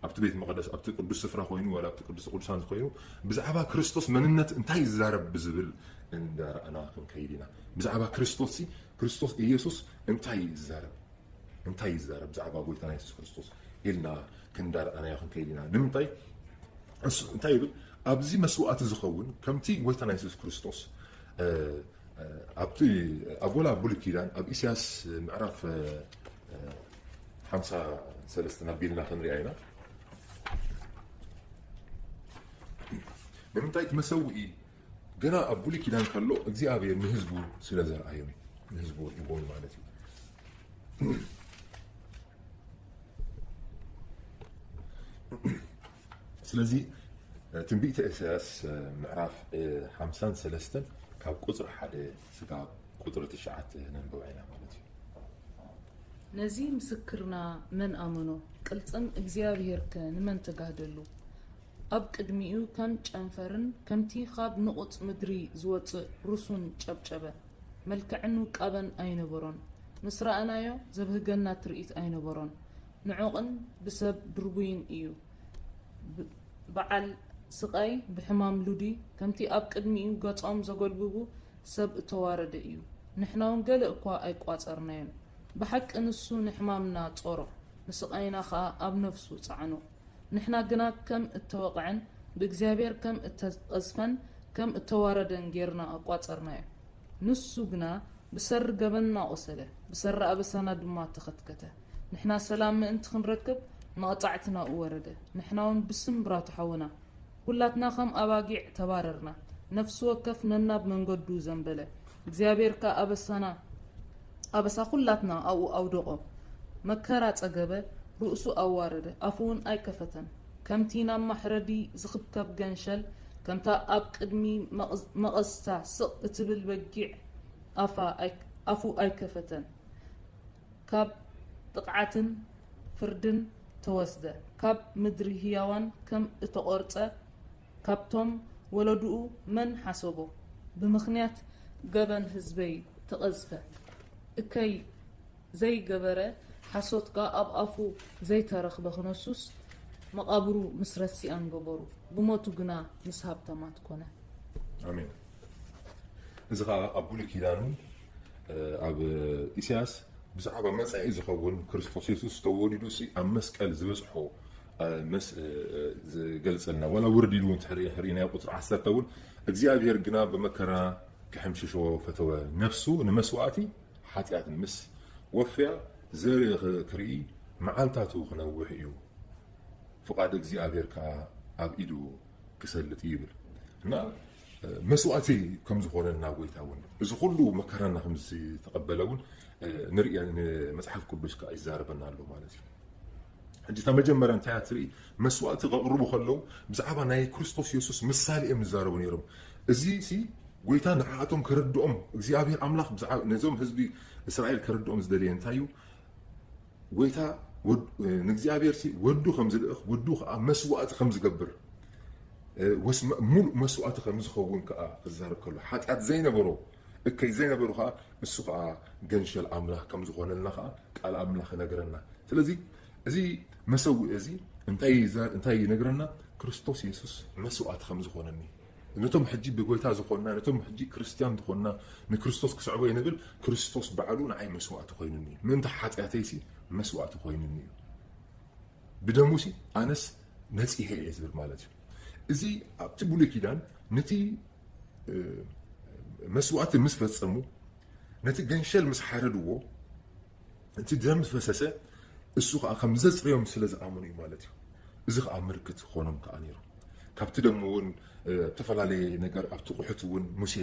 ኣብቲ ቤት መቕደስ ኣብቲ ቅዱስ ስፍራ ኮይኑ ወላ ኣብቲ ቅዱስ ቅዱሳን ኮይኑ ብዛዕባ ክርስቶስ መንነት እንታይ ይዛረብ ብዝብል እንዳረኣና ክንከይድ ኢና። ብዛዕባ ክርስቶስ ክርስቶስ ኢየሱስ እንታይ ይዛረብ እንታይ ይዛረብ ብዛዕባ ጎይታና የሱስ ክርስቶስ ኢልና ክንዳረኣናዮ ክንከይድ ኢና። ንምንታይ እሱ እንታይ ይብል? ኣብዚ መስዋእቲ ዝኸውን ከምቲ ጎይታና የሱስ ክርስቶስ ኣብቲ ኣብ ወላ ብሉይ ኪዳን ኣብ ኢሳያስ ምዕራፍ ሓምሳ ሰለስተ ኣቢልና ክንሪኣ ኢና። ንምንታይ እቲ መሰውኢ ገና ኣብ ብሉይ ኪዳን ከሎ እግዚኣብሔር ንህዝቡ ስለ ዘርኣዮም ንህዝቡ ወዲቦም ማለት እዩ። ስለዚ ትንቢተ ኢሳያስ ምዕራፍ ሓምሳን ሰለስተን ካብ ቁፅሪ ሓደ ስጋብ ቁፅሪ ትሽዓተ ነንብባ ኢና ማለት እዩ። ነዚ ምስክርና መን ኣመኖ? ቅልጽም እግዚኣብሄርከ ንመን ተጋህደሉ? ኣብ ቅድሚኡ ከም ጨንፈርን ከምቲ ኻብ ንቑጽ ምድሪ ዝወጽእ ሩሱን ጨብጨበ። መልክዕን ውቃበን ኣይነበሮን። ምስ ረኣናዮ ዘብህገና ትርኢት ኣይነበሮን። ንዑቕን ብሰብ ድርቡይን እዩ። በዓል ስቓይ ብሕማም ሉዲ ከምቲ ኣብ ቅድሚኡ ገጾም ዘጎልብቡ ሰብ እተዋረደ እዩ። ንሕና እውን ገለ እኳ ኣይቋጸርናዮን። ብሓቂ ንሱ ንሕማምና ጾሮ፣ ንስቓይና ኸኣ ኣብ ነፍሱ ጸዓኖ። ንሕና ግና ከም እተወቕዐን ብእግዚኣብሔር ከም እተቐዝፈን ከም እተዋረደን ጌርና ኣቋጸርናዮ። ንሱ ግና ብሰሪ ገበንና ቖሰለ፣ ብሰሪ ኣበሳና ድማ ተኸትከተ። ንሕና ሰላም ምእንቲ ክንረክብ መቕጻዕቲ ናብኡ ወረደ። ንሕና እውን ብስም ብራቱ ሓወና ኩላትና ከም ኣባጊዕ ተባረርና። ነፍሲ ወከፍ ነናብ መንገዱ ዘንበለ። እግዚኣብሔር ከኣ ኣበሳና ኣበሳ ኩላትና ኣብኡ ኣውደቖ። መከራ ጸገበ፣ ርእሱ ኣዋረደ፣ ኣፉ እውን ኣይከፈተን። ከምቲ ናብ ማሕረዲ ዝኽብከብ ገንሸል፣ ከምታ ኣብ ቅድሚ መቐዝታ ስቕ እትብል በጊዕ ኣፉ ኣይከፈተን። ካብ ጥቕዓትን ፍርድን ተወስደ። ካብ ምድሪ ህያዋን ከም እተቖርጸ ካብቶም ወለድኡ መን ሓሰቦ? ብምኽንያት ገበን ህዝበይ ተቐዝፈ። እከይ ዘይገበረ ሓሶት ከኣ ኣብ ኣፉ ዘይተረኽበ ክነሱስ መቓብሩ ምስ ረሲኣን ገበሩ። ብሞቱ ግና ምስ ሃብታማት ኮነ። ኣሜን። እዚ ከዓ ኣብ ብሉይ ኪዳን እውን ኣብ ኢሳያስ ብዛዕባ መጻኢ ዝኸውን ክርስቶስ የሱስ ተወሊዱ ሲ ኣብ መስቀል ዝበጽሖ ዝገልጸልና ዋላ ውርድ ኢሉ እውን ትሕርኢናዮ ቁፅሪ ዓሰርተ እውን እግዚኣብሔር ግና ብመከራ ክሕምሽሾ ፈተወ ነፍሱ ንመስዋእቲ ሓጢኣት ምስ ወፍያ ዘርኢ ክርኢ መዓልታቱ ክነውሕ እዩ ፍቓድ እግዚኣብሔር ከዓ ኣብ ኢዱ ክሰልጥ እዩ ይብል። እና መስዋእቲ ከም ዝኾነና ጎይታ እውን እዚ ኩሉ መከራና ከም ዝተቐበለ እውን ንርኢ፣ መፅሓፍ ቅዱስ ከዓ ይዛረበና ኣሎ ማለት እዩ። ሕጂ እታ መጀመርያ እንታይ እያ ትርኢ? መስዋእቲ ከቕርቡ ከለዉ ብዛዕባ ናይ ክርስቶስ የሱስ ምሳሌ እዮም ዝዛረቡ ነይሮም። እዚ ሲ ጎይታ ንዓኣቶም ከረድኦም እግዚኣብሔር ኣምላኽ ነዞም ህዝቢ እስራኤል ከረድኦም ዝደለየ እንታይ እዩ? ጎይታ ንእግዚኣብሔር ሲ ወዱ ከም ዝልእኽ ወዱ ከዓ መስዋእቲ ከም ዝገብር ሙሉእ መስዋእቲ ከም ዝኸውን ከዓ ክዛረብ ከሎ ሓጢኣት ዘይነበሮ እከይ ዘይነበሩ ከዓ እሱ ከዓ ገንሸል ኣምላኽ ከም ዝኾነልና ከዓ ቃል ኣምላኽ ይነግረና። ስለዚ እዚ መሰውኢ እዚ እንታይ ይነግረና? ክርስቶስ የሱስ መስዋእቲ ከም ዝኾነኒ ነቶም ሕጂ ብጎይታ ዝኾንና ነቶም ሕጂ ክርስትያን ዝኾንና ንክርስቶስ ክስዕቦ ንብል ክርስቶስ ባዕሉ ንዓይ መስዋእቲ ኮይኑኒ ምእንቲ ሓጢኣተይሲ መስዋእቲ ኮይኑኒ እዩ። ብደሙሲ ኣነስ ነፂሀ እየ ዝብል ማለት እዩ። እዚ ኣብቲ ብሉይ ኪዳን ነቲ መስዋእቲ ምስ ፈፀሙ ነቲ ገንሸል ምስ ሓረድዎ እቲ ደም ዝፈሰሰ እሱ ከዓ ከም ዘፅርዮም ስለ ዝኣምኑ እዩ ማለት እዩ። እዚ ከዓ ምልክት ክኾኖም ከዓ ነይሩ። ካብቲ ደሞ እውን ዝተፈላለየ ነገር ኣብቲ ቁሑት እውን ሙሴ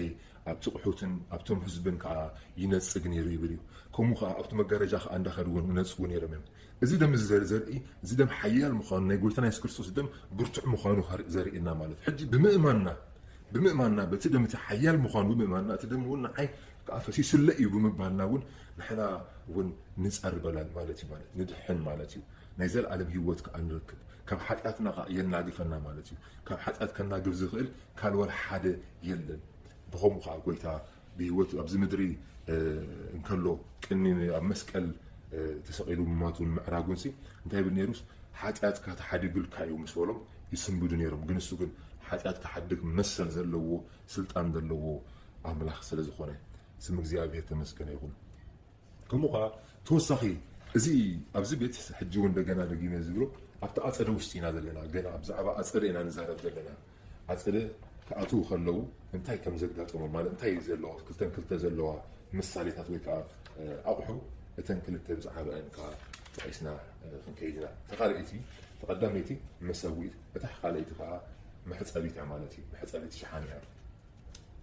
ኣብቲ ቁሑትን ኣብቶም ህዝብን ከዓ ይነፅግ ነይሩ ይብል እዩ። ከምኡ ከዓ ኣብቲ መጋረጃ ከዓ እንዳኸዱ እውን ይነፅጉ ነይሮም እዮም። እዚ ደም እዚ ዘርኢ እዚ ደም ሓያል ምዃኑ ናይ ጎይታና የሱስ ክርስቶስ ደም ብርቱዕ ምዃኑ ዘርእየና ማለት ሕጂ ብምእማንና ብምእማንና በቲ ደም እቲ ሓያል ምዃኑ ብምእማንና እቲ ደም እውን ንዓይ ከዓ ፈሲሱለ እዩ ብምባልና እውን ንሕና እውን ንፀርበላል ማለት እዩ ማለት ንድሕን ማለት እዩ። ናይ ዘለኣለም ህይወት ከዓ ንረክብ ካብ ሓጢኣትና ከዓ የናግፈና ማለት እዩ። ካብ ሓጢኣት ከናግፍ ዝኽእል ካልወል ሓደ የለን። ብኸምኡ ከዓ ጎይታ ብህይወት ኣብዚ ምድሪ እንከሎ ቅኒ ኣብ መስቀል ተሰቒሉ ምማቱን ምዕራጉን ሲ እንታይ ይብል ነይሩስ ሓጢኣትካ ተሓዲጉልካ እዩ ምስ በሎም ይስንብዱ ነይሮም። ግን እሱ ግን ሓጢኣት ክሓድግ መሰል ዘለዎ ስልጣን ዘለዎ ኣምላኽ ስለ ዝኾነ ስም እግዚኣብሔር ተመስገነ ይኹን። ከምኡ ከዓ ተወሳኺ እዚ ኣብዚ ቤት ሕጂ እውን እንደገና ደጊመ ዝብሎ ኣብቲ ኣፀደ ውሽጢ ኢና ዘለና። ገና ብዛዕባ ኣፀደ ኢና ንዛረብ ዘለና። ኣፀደ ክኣትዉ ከለዉ እንታይ ከም ዘጋጠሞም ማለት እንታይ ዘለዋ ክልተን ክልተ ዘለዋ ምሳሌታት ወይ ከዓ ኣቑሑ እተን ክልተ ብዛዕባአን ከዓ ጠቂስና ክንከይድ ኢና። ተካልአይቲ ተቀዳመይቲ መሰዊት እታ ካልኣይቲ ከዓ መሕፀቢት እያ ማለት እዩ። መሕፀቢት ሸሓኒ እያ።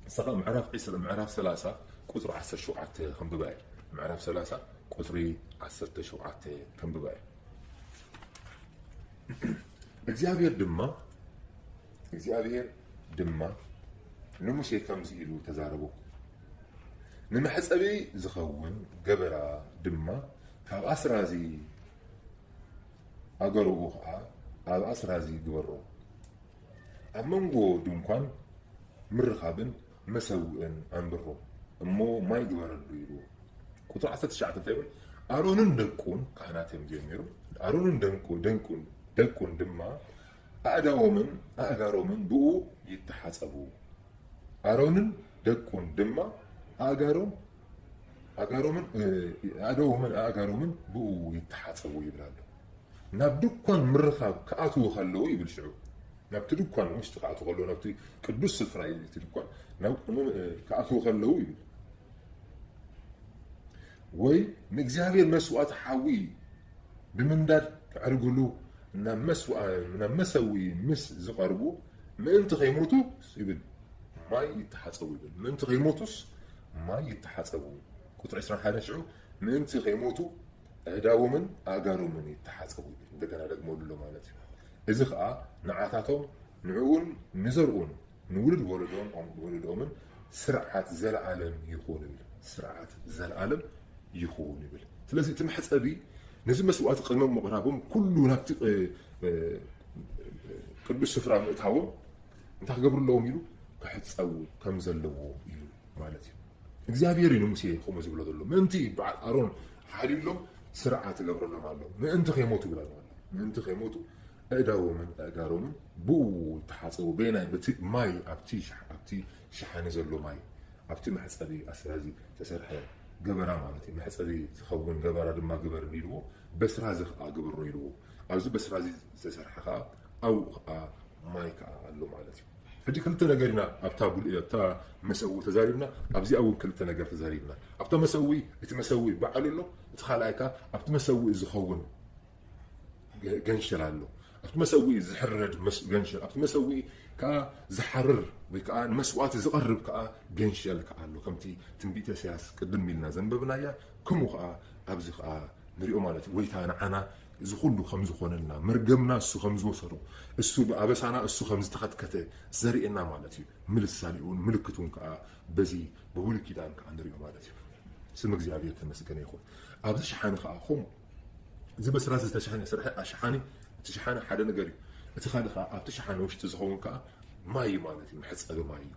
ንሳ ከዓ ምዕራፍ ዕስራ ምዕራፍ ሰላሳ ቁፅሪ ዓሰርተ ሸውዓተ ከንብባ እየ። ምዕራፍ ሰላሳ ቁፅሪ ዓሰርተ ሸውዓተ ከንብባ እየ። እግዚኣብሔር ድማ እግዚኣብሔር ድማ ንሙሴ ከምዚ ኢሉ ተዛረቦ፣ ንመሕፀቢ ዝኸውን ገበራ ድማ ካብ ኣስራዚ ኣገርኡ ከዓ ኣብ ኣስራዚ ግበሮ፣ ኣብ መንጎ ድንኳን ምርኻብን መሰውእን ኣንብሮ እሞ ማይ ግበረሉ ኢሉ። ቁፅሪ ዓሰርተ ትሽዓተ እንታይ ይብል? ኣሮንን ደቁን ካህናት እዮም እዚኦም ነይሩ። ኣሮንን ደንቁ ደንቁን ደቁን ድማ ኣእዳዎምን ኣእጋሮምን ብኡ ይተሓጸቡ። ኣሮንን ደቁን ድማ ኣእጋሮም ኣእጋሮምን ኣእዳዎምን ኣእጋሮምን ብኡ ይተሓጸቡ ይብል ኣሎ። ናብ ድኳን ምርኻብ ክኣትዉ ከለዉ ይብል ሽዑ ናብቲ ድኳን ውሽጢ ክኣትዉ ከለዉ ናብቲ ቅዱስ ስፍራ እዩ እቲ ድኳን ክኣትዉ ከለዉ ይብል ወይ ንእግዚኣብሔር መስዋእቲ ሓዊ ብምንዳድ ከዕርግሉ ናብ መሰዊ ምስ ዝቐርቡ ምእንቲ ከይሞቱ ይብል ማይ ይተሓፀቡ ይብል ምእንቲ ከይሞቱስ ማይ ይተሓፀቡ። ቁፅሪ ዕስራን ሓደን ሽዑ ምእንቲ ከይሞቱ ኣእዳዎምን ኣእጋሮምን ይተሓፀቡ ይብል እንደገና ደግመሉ ኣሎ ማለት እዩ። እዚ ከዓ ንዓታቶም ንዕኡን ንዘርኡን ንውሉድ ወለዶኦምን ስርዓት ዘለኣለም ይኹን ይብል። ስርዓት ዘለኣለም ይኹን ይብል። ስለዚ እቲ መሕፀቢ ነዚ መስዋእቲ ቅድሚ ምቕራቦም ኩሉ ናብቲ ቅዱስ ስፍራ ምእታዎም እንታይ ክገብሩ ኣለዎም ኢሉ ክሕፀቡ ከም ዘለዎ ኢሉ ማለት እዩ። እግዚኣብሔር እዩ ንሙሴ ከምኡ ዝብሎ ዘሎ ምእንቲ በዓል ኣሮን ሓሊሎም ስርዓት ይገብረሎም ኣሎ ምእንቲ ከይሞቱ ይብላ ኣሎ ምእንቲ ከይሞቱ ኣእዳዎምን ኣእጋሮምን ብኡ ተሓፀቡ በየናይ በቲ ማይ ኣብቲ ኣብቲ ሸሓኒ ዘሎ ማይ ኣብቲ መሕፀቢ ኣስራዚ ዝተሰርሐ ገበራ ማለት እዩ። መሕፀቢ ዝኸውን ገበራ ድማ ግበር ኢልዎ በስራዚ ከዓ ግበሮ ኢልዎ ኣብዚ በስራዚ ዝተሰርሐ ከዓ ኣብኡ ከዓ ማይ ከዓ ኣሎ ማለት እዩ። ሕጂ ክልተ ነገር ኢና ኣብታ ጉል ኣብታ መሰዊ ተዛሪብና ኣብዚኣ እውን ክልተ ነገር ተዛሪብና ኣብታ መሰዊ እቲ መሰዊ በዓሉ ኣሎ እቲ ካልኣይ ከዓ ኣብቲ መሰዊ ዝኸውን ገንሸል ኣሎ ኣብቲ መሰዊ ዝሕረድ ገንሸል ኣብቲ መሰዊ ከኣ ዝሓርር ወይ ከኣ ንመስዋእቲ ዝቐርብ ከኣ ገንሸል ከኣ ኣሎ። ከምቲ ትንቢተ ኢሳያስ ቅድም ኢልና ዘንበብናያ፣ ከምኡ ከኣ ኣብዚ ከኣ ንሪኦ ማለት እዩ። ጎይታ ንዓና እዚ ኩሉ ከም ዝኾነልና፣ መርገምና እሱ ከም ዝወሰዶ፣ እሱ ብኣበሳና እሱ ከም ዝተኸትከተ ዘርእየና ማለት እዩ። ምልሳል እውን ምልክት እውን ከኣ በዚ ብብሉይ ኪዳን ከኣ ንሪኦ ማለት እዩ። ስም እግዚኣብሔር ተመስገነ ይኹን። ኣብዚ ሸሓኒ ከኣ ከምኡ እዚ በስራ ዝተሸሓነ ስርሐ ኣሸሓኒ፣ እቲ ሸሓኒ ሓደ ነገር እዩ። እቲ ካልእ ከኣ ኣብቲ ሸሓኒ ውሽጢ ዝኸውን ከኣ ማይ እዩ ማለት እዩ። መሕጸቢ ማይ እዩ።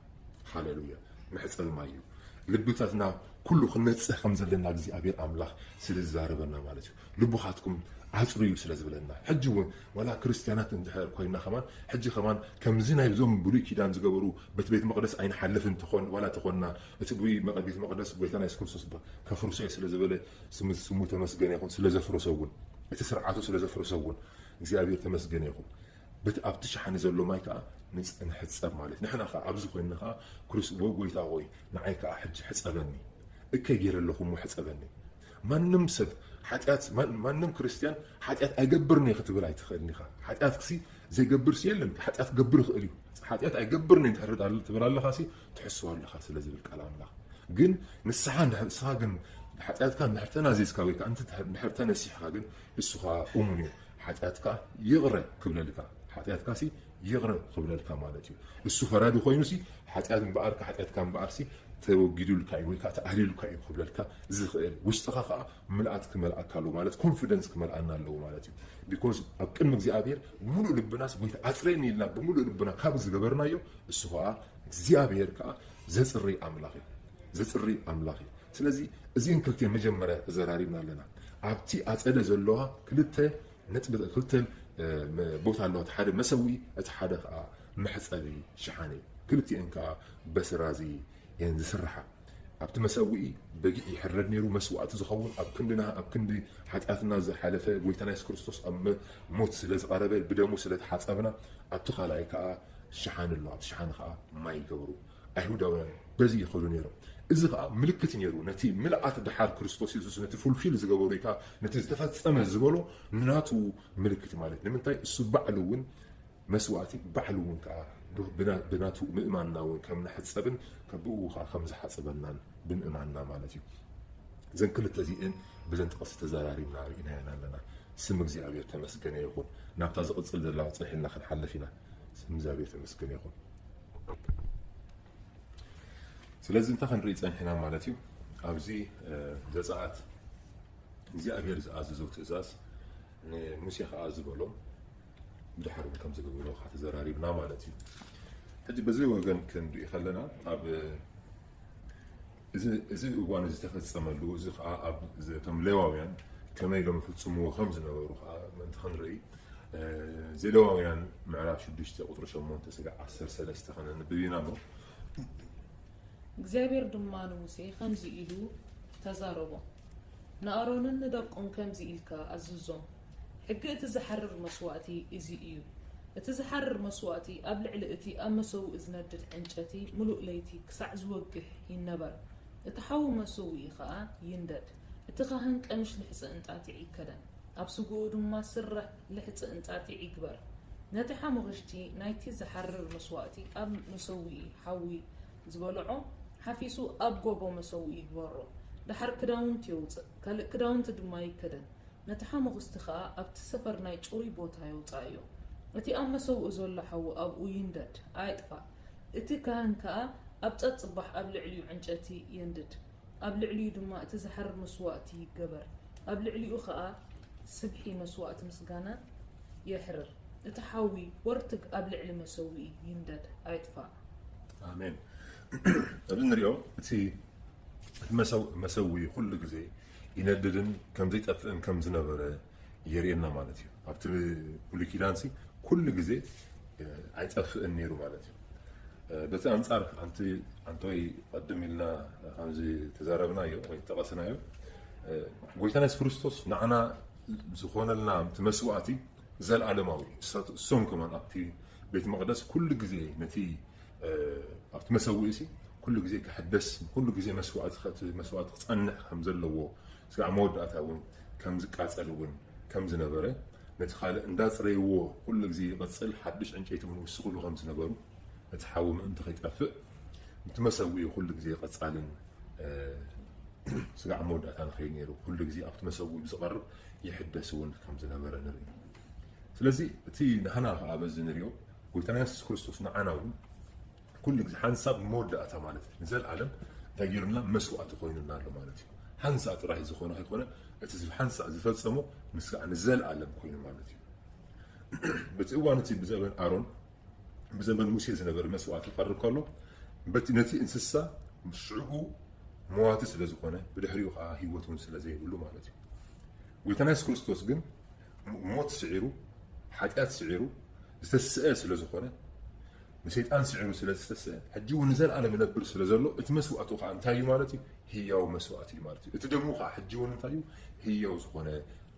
ሃሌሉያ። መሕጸቢ ማይ እዩ። ልብታትና ኩሉ ክንነጽህ ከም ዘለና እግዚኣብሔር ኣምላኽ ስለ ዝዛረበና ማለት እዩ። ልቡኻትኩም ኣጽርዩ ስለ ዝብለና። ሕጂ እውን ዋላ ክርስትያናት እንድሕር ኮይና ከማን፣ ሕጂ ከማን ከምዚ ናይ እዞም ብሉይ ኪዳን ዝገበሩ በቲ ቤት መቕደስ ኣይንሓልፍን ተኾን-፣ ዋላ ተኾንና፣ እቲ ብሉይ መቐ-፣ ቤት መቕደስ ጎይታና የሱስ ክርስቶስ ብ-፣ ከፍርሶ እየ ስለ ዝበለ ስም-፣ ስሙ ተመስገነ ይኹን። ስለ ዘፍረሶ እውን፣ እቲ ስርዓቱ ስለ ዘፍረሶ እውን እግዚኣብሔር ተመስገነ ይኹን። በቲ ኣብቲ ሸሓኒ ዘሎ ማይ ከኣ ንጽ-፣ ንሕጸብ ማለት እዩ። ንሕና ከኣ ኣብዚ ኮይንና ከኣ ክርስ-፣ "ወ-፣ ጎይታ ሆይ ንዓይ ከኣ ሕጂ ሕጸበኒ። እከይ ገይረ ኣለኹ እሞ ሕጸበኒ።" ማንም ሰብ ሓጢኣት፣ ማ-፣ ማንም ክርስትያን ሓጢኣት ኣይገብርን እየ ክትብል ኣይትኽእልን ኢኻ። ሓጢኣትሲ ዘይገብርሲ የለን። ሓጢኣት ክገብር ይኽእል እዩ። ሓጢኣት ኣይገብርን እየ እንድሕር ትብል ኣለኻሲ ትሕስቦ ኣለኻ ስለ ዝብል ቃል ኣምላኽ። ግን ንስሓ እንድሕር፣ ንስኻ ግን ሓጢኣትካ እንድሕር ተናዚዝካ ወይ ከኣ እንተ-፣ እንድሕር ተነሲሕካ ግን እሱ ኸኣ እሙን እዩ። ሓጢኣትካ ይቕረ ክብለልካ። ሓጢኣትካሲ ይቕረ ክብለልካ ማለት እዩ። እሱ ፈራዲ ኮይኑሲ ሓጢኣት እምበኣርካ፣ ሓጢኣትካ እምበኣርሲ ተወጊዱልካ እዩ ወይ ከኣ ተኣልዩልካ እዩ ክብለልካ ዝኽእል። ውሽጥኻ ኸኣ ምልኣት ክመልኣካ ኣለዎ ማለት ኮንፊደንስ ክመልኣና ኣለዎ ማለት እዩ። ቢኮዝ ኣብ ቅድሚ እግዚኣብሔር ብምሉእ ልብናስ ጎይታ ኣጽርየኒ ኢልና ብምሉእ ልብና ካብ ዝገበርናዮ እሱ ኸኣ እግዚኣብሔር ከኣ ዘጽሪ ኣምላኽ እዩ። ዘጽሪ ኣምላኽ እዩ። ስለዚ እዚን ክልቴን መጀመርያ ተዘራሪብና ኣለና። ኣብቲ ኣጸደ ዘለዋ ክልተ ነጥቢ፣ ክልተ፣ እ፣ መ-፣ ቦታ ኣለዋ። እቲ ሓደ መሰውኢ፣ እቲ ሓደ ከኣ መሕጸቢ ሸሓኒ። ክልቲኤን ከኣ በስራዚ እየን ዝስርሓ። ኣብቲ መሰውኢ በጊዕ ይሕረድ ነይሩ፣ መስዋእቲ ዝኸውን ኣብ ክንድና፣ ኣብ ክንዲ ሓጢኣትና ዝሓለፈ ጎይታና የሱስ ክርስቶስ ኣብ መ-፣ ሞት ስለ ዝቐረበ፣ ብደሙ ስለ ተሓጸብና፣ ኣብቲ ካልኣይ ከኣ ሸሓኒ ኣሎ። ኣብቲ ሸሓኒ ከኣ ማይ ይገብሩ። ኣይሁዳውያን በዚ ይኸዱ ነይሮም። እዚ ከኣ ምልክት ነይሩ። ነቲ ምልኣት ደሓር ክርስቶስ የሱስ ነቲ ፉልፊል ዝገበሩ ወይ ከኣ ነቲ ዝተፈጸመ ዝበሎ ናቱ ምልክት ማለት። ንምንታይ? እሱ ባዕሉ እውን መስዋእቲ፣ ባዕሉ እውን ከኣ ብ-፣ ብና-፣ ብናቱ ምእማንና እውን ከም ንሕጸብን ከ-፣ ብኡ ከኣ ከም ዝሓጽበናን ብምእማንና ማለት እዩ። እዘን ክልተ እዚኤን ብዘን ጥቕሲ ተዘራሪብና ርኢናየን ኣለና። ስም እግዚኣብሔር ተመስገነ ይኹን። ናብታ ዝቕጽል ዘላ ጽንሕ ኢልና ክንሓልፍ ኢና። ስም እግዚኣብሔር ተመስገነ ይኹን። ስለዚ እንታይ ክንርኢ ጸኒሕና ማለት እዩ? ኣብዚ፣ እ፣ ዘጸኣት እግዚኣብሔር ዝኣዘዞ ትእዛዝ ንሙሴ ከኣ ዝበሎ ብድሓር እውን ከም ዝገበሮ ከኣ ተዘራሪብና ማለት እዩ። ሕጂ በዚ ወገን ክንርኢ ከለና ኣብ እዚ፣ እዚ እዋን እዚ ዝተፈጸመሉ፣ እዚ ከኣ ኣብ፣ እዚ፣ እቶም ሌዋውያን ከመይ ኢሎም ይፍጽምዎ ከም ዝነበሩ ከኣ ምእንቲ ክንርኢ፣ እ፣ ዘሌዋውያን ምዕራፍ ሽዱሽተ ቁጽሪ ሸሞንተ ስጋዕ ዓሰርተ ሰለስተ ከነንብብ ኢና እሞ። እግዚኣብሔር ድማ ንሙሴ ከምዚ ኢሉ ተዛረቦ፣ ንኣሮንን ንደቁን ከምዚ ኢልካ ኣዝዞም፣ ሕጊ እቲ ዝሓርር መስዋእቲ እዚ እዩ። እቲ ዝሓርር መስዋእቲ ኣብ ልዕሊ እቲ ኣብ መሰውኢ ዝነድድ ዕንጨቲ ምሉእ ለይቲ ክሳዕ ዝወግሕ ይነበር፣ እቲ ሓዊ መሰውኢ ኸኣ ይንደድ። እቲ ኻህን ቀምሽ ልሕጺ እንጣጢዕ ይከደን፣ ኣብ ስግኡ ድማ ስረ ልሕጺ እንጣጢዕ ይግበር። ነቲ ሓሙኽሽቲ ናይቲ ዝሓርር መስዋእቲ ኣብ መሰውኢ ሓዊ ዝበልዖ ሓፊሱ ኣብ ጎቦ መሰውኢ ይግበሮ። ደሓር ክዳውንቲ የውጽእ፣ ካልእ ክዳውንቲ ድማ ይከደን። ነቲ ሓሙኽስቲ ኸኣ ኣብቲ ሰፈር ናይ ጽሩይ ቦታ የውጽኣዮ። እቲ ኣብ መሰውኢ ዘሎ ሓዊ ኣብኡ ይንደድ፣ ኣይጥፋእ። እቲ ካህን ከኣ ኣብ ጸጽባሕ ኣብ ልዕሊኡ ዕንጨቲ የንድድ፣ ኣብ ልዕሊኡ ድማ እቲ ዝሓርር መስዋእቲ ይገበር፣ ኣብ ልዕሊኡ ኸኣ ስብሒ መስዋእቲ ምስጋና የሕርር። እቲ ሓዊ ወርትግ ኣብ ልዕሊ መሰውኢ ይንደድ፣ ኣይጥፋእ። ኣሜን። እዚ ንሪኦ፣ እቲ፣ እቲ መሰው-፣ መሰውኢ ኩሉ ግዜ ይነድድን ከም ዘይጠፍእን ከም ዝነበረ የርእየና ማለት እዩ። ኣብቲ ብሉይ ኪዳንሲ ኩሉ ግዜ፣ እ፣ ኣይጠፍእን ነይሩ ማለት እዩ። እ፣ በቲ ኣንጻር ኣንቲ-፣ ኣንቶይ ቀድም ኢልና ከምዚ ተዛረብናዮ ወይ ተቐስናዮ፣ እ፣ ጎይታና የሱስ ክርስቶስ ንዓና ዝኾነልና እቲ መስዋእቲ ዘለኣለማዊ እዩ። እሳት-፣ እሶም ከማን ኣብቲ ቤት መቕደስ ኩሉ ግዜ ነቲ፣ እ፣ ኣብቲ መሰውኢ ሲ ኩሉ ግዜ ክሕደስ፣ ኩሉ ግዜ መስዋእቲ፣ እቲ መስዋእቲ ክጸንሕ ከም ዘለዎ፣ ስጋዕ መወዳእታ እውን ከም ዝቃጸል እውን ከም ዝነበረ፣ ነቲ ካልእ እንዳጽረይዎ ኩሉ ግዜ ይቕጽል፣ ሓድሽ ዕንጨይቲ እውን ይውስኽሉ ከም ዝነበሩ፣ እቲ ሓዊ ምእንቲ ከይጠፍእ፣ እቲ መሰውኢ ኩሉ ግዜ ቀጻልን፣ እ፣ ስጋዕ መወዳእታ ንኸይድ ነይሩ፣ ኩሉ ግዜ ኣብቲ መሰውኢ ብዝቐርብ ይሕደስ እውን ከም ዝነበረ ንርኢ። ስለዚ እቲ ንሕና ከኣ በዚ ንሪኦ፣ ጎይታና የሱስ ክርስቶስ ንዓና እውን ኩሉ ግዜ ሓንሳብ ንመወዳእታ ማለት እዩ፣ ንዘለኣለም እንታይ ገይሩና? መስዋእቲ ኮይኑና ኣሎ ማለት እዩ። ሓንሳእ ጥራይ ዝኾነ ከይኮነ፣ እቲ ዝ-፣ ሓንሳእ ዝፈጸሞ ንስጋዕ ንዘለኣለም ኮይኑ ማለት እዩ። በቲ እዋን እቲ ብዘበን ኣሮን፣ ብዘበን ሙሴ ዝነበረ መስዋእቲ ክቐርብ ከሎ፣ በቲ፣ ነቲ እንስሳ ሽዑ መዋቲ ስለ ዝኾነ፣ ብድሕሪኡ ከኣ ህይወት እውን ስለ ዘይብሉ ማለት እዩ። ጎይታና የሱስ ክርስቶስ ግን ሞ-፣ ሞት ስዒሩ፣ ሓጢኣት ስዒሩ፣ ዝተስአ ስለ ዝኾነ፣ ንሰይጣን ስዒሩ ስለ ዝተስአ፣ ሕጂ እውን ንዘለኣለም ይነብር ስለ ዘሎ፣ እቲ መስዋእቱ ከኣ እንታይ እዩ ማለት እዩ? ህያው መስዋእቲ እዩ ማለት እዩ። እቲ ደሙ ከኣ ሕጂ እውን እንታይ እዩ? ህያው ዝኾነ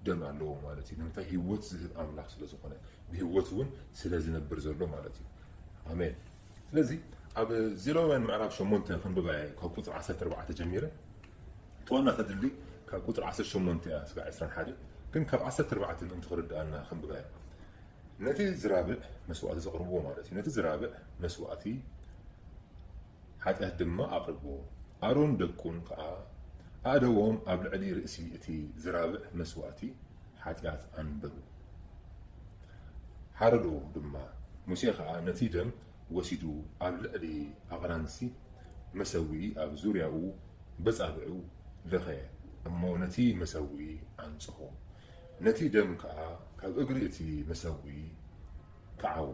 ደም ኣለዎ ማለት እዩ። ንምንታይ? ህይወት ዝህብ ኣምላኽ ስለ ዝኾነ፣ ብህይወት እውን ስለ ዝነብር ዘሎ ማለት እዩ። ኣሜን። ስለዚ ኣብ ዜሌዋውያን ምዕራፍ ሸሞንተ ከንብባ እየ፣ ካብ ቁጽሪ ዓሰርተ ኣርባዕተ ጀሚረ። እቲ ዋና ተድሊ ካብ ቁጽሪ ዓሰርተ ሸሞንተ እያ ስጋዕ ዕስራን ሓደን፣ ግን ካብ ዓሰርተ ኣርባዕተ ምእንቲ ክርድኣና ከንብባ እየ። ነቲ ዝራብዕ መስዋእቲ ዘቕርብዎ ማለት እዩ። ነቲ ዝራብዕ መስዋእቲ ሓጢኣት ድማ ኣቕርብዎ። ኣሮን ደቁን ከኣ ኣእዳዎም ኣብ ልዕሊ ርእሲ እቲ ዝራብዕ መስዋእቲ ሓጢኣት ኣንበሩ። ሓረዶ ድማ። ሙሴ ኸኣ ነቲ ደም ወሲዱ ኣብ ልዕሊ ኣቕራንሲ መሰውኢ ኣብ ዙርያኡ በጻብዑ ለኸየ፣ እሞ ነቲ መሰውኢ ኣንጽሆ። ነቲ ደም ከኣ ካብ እግሪ እቲ መሰውኢ ከዓዎ፣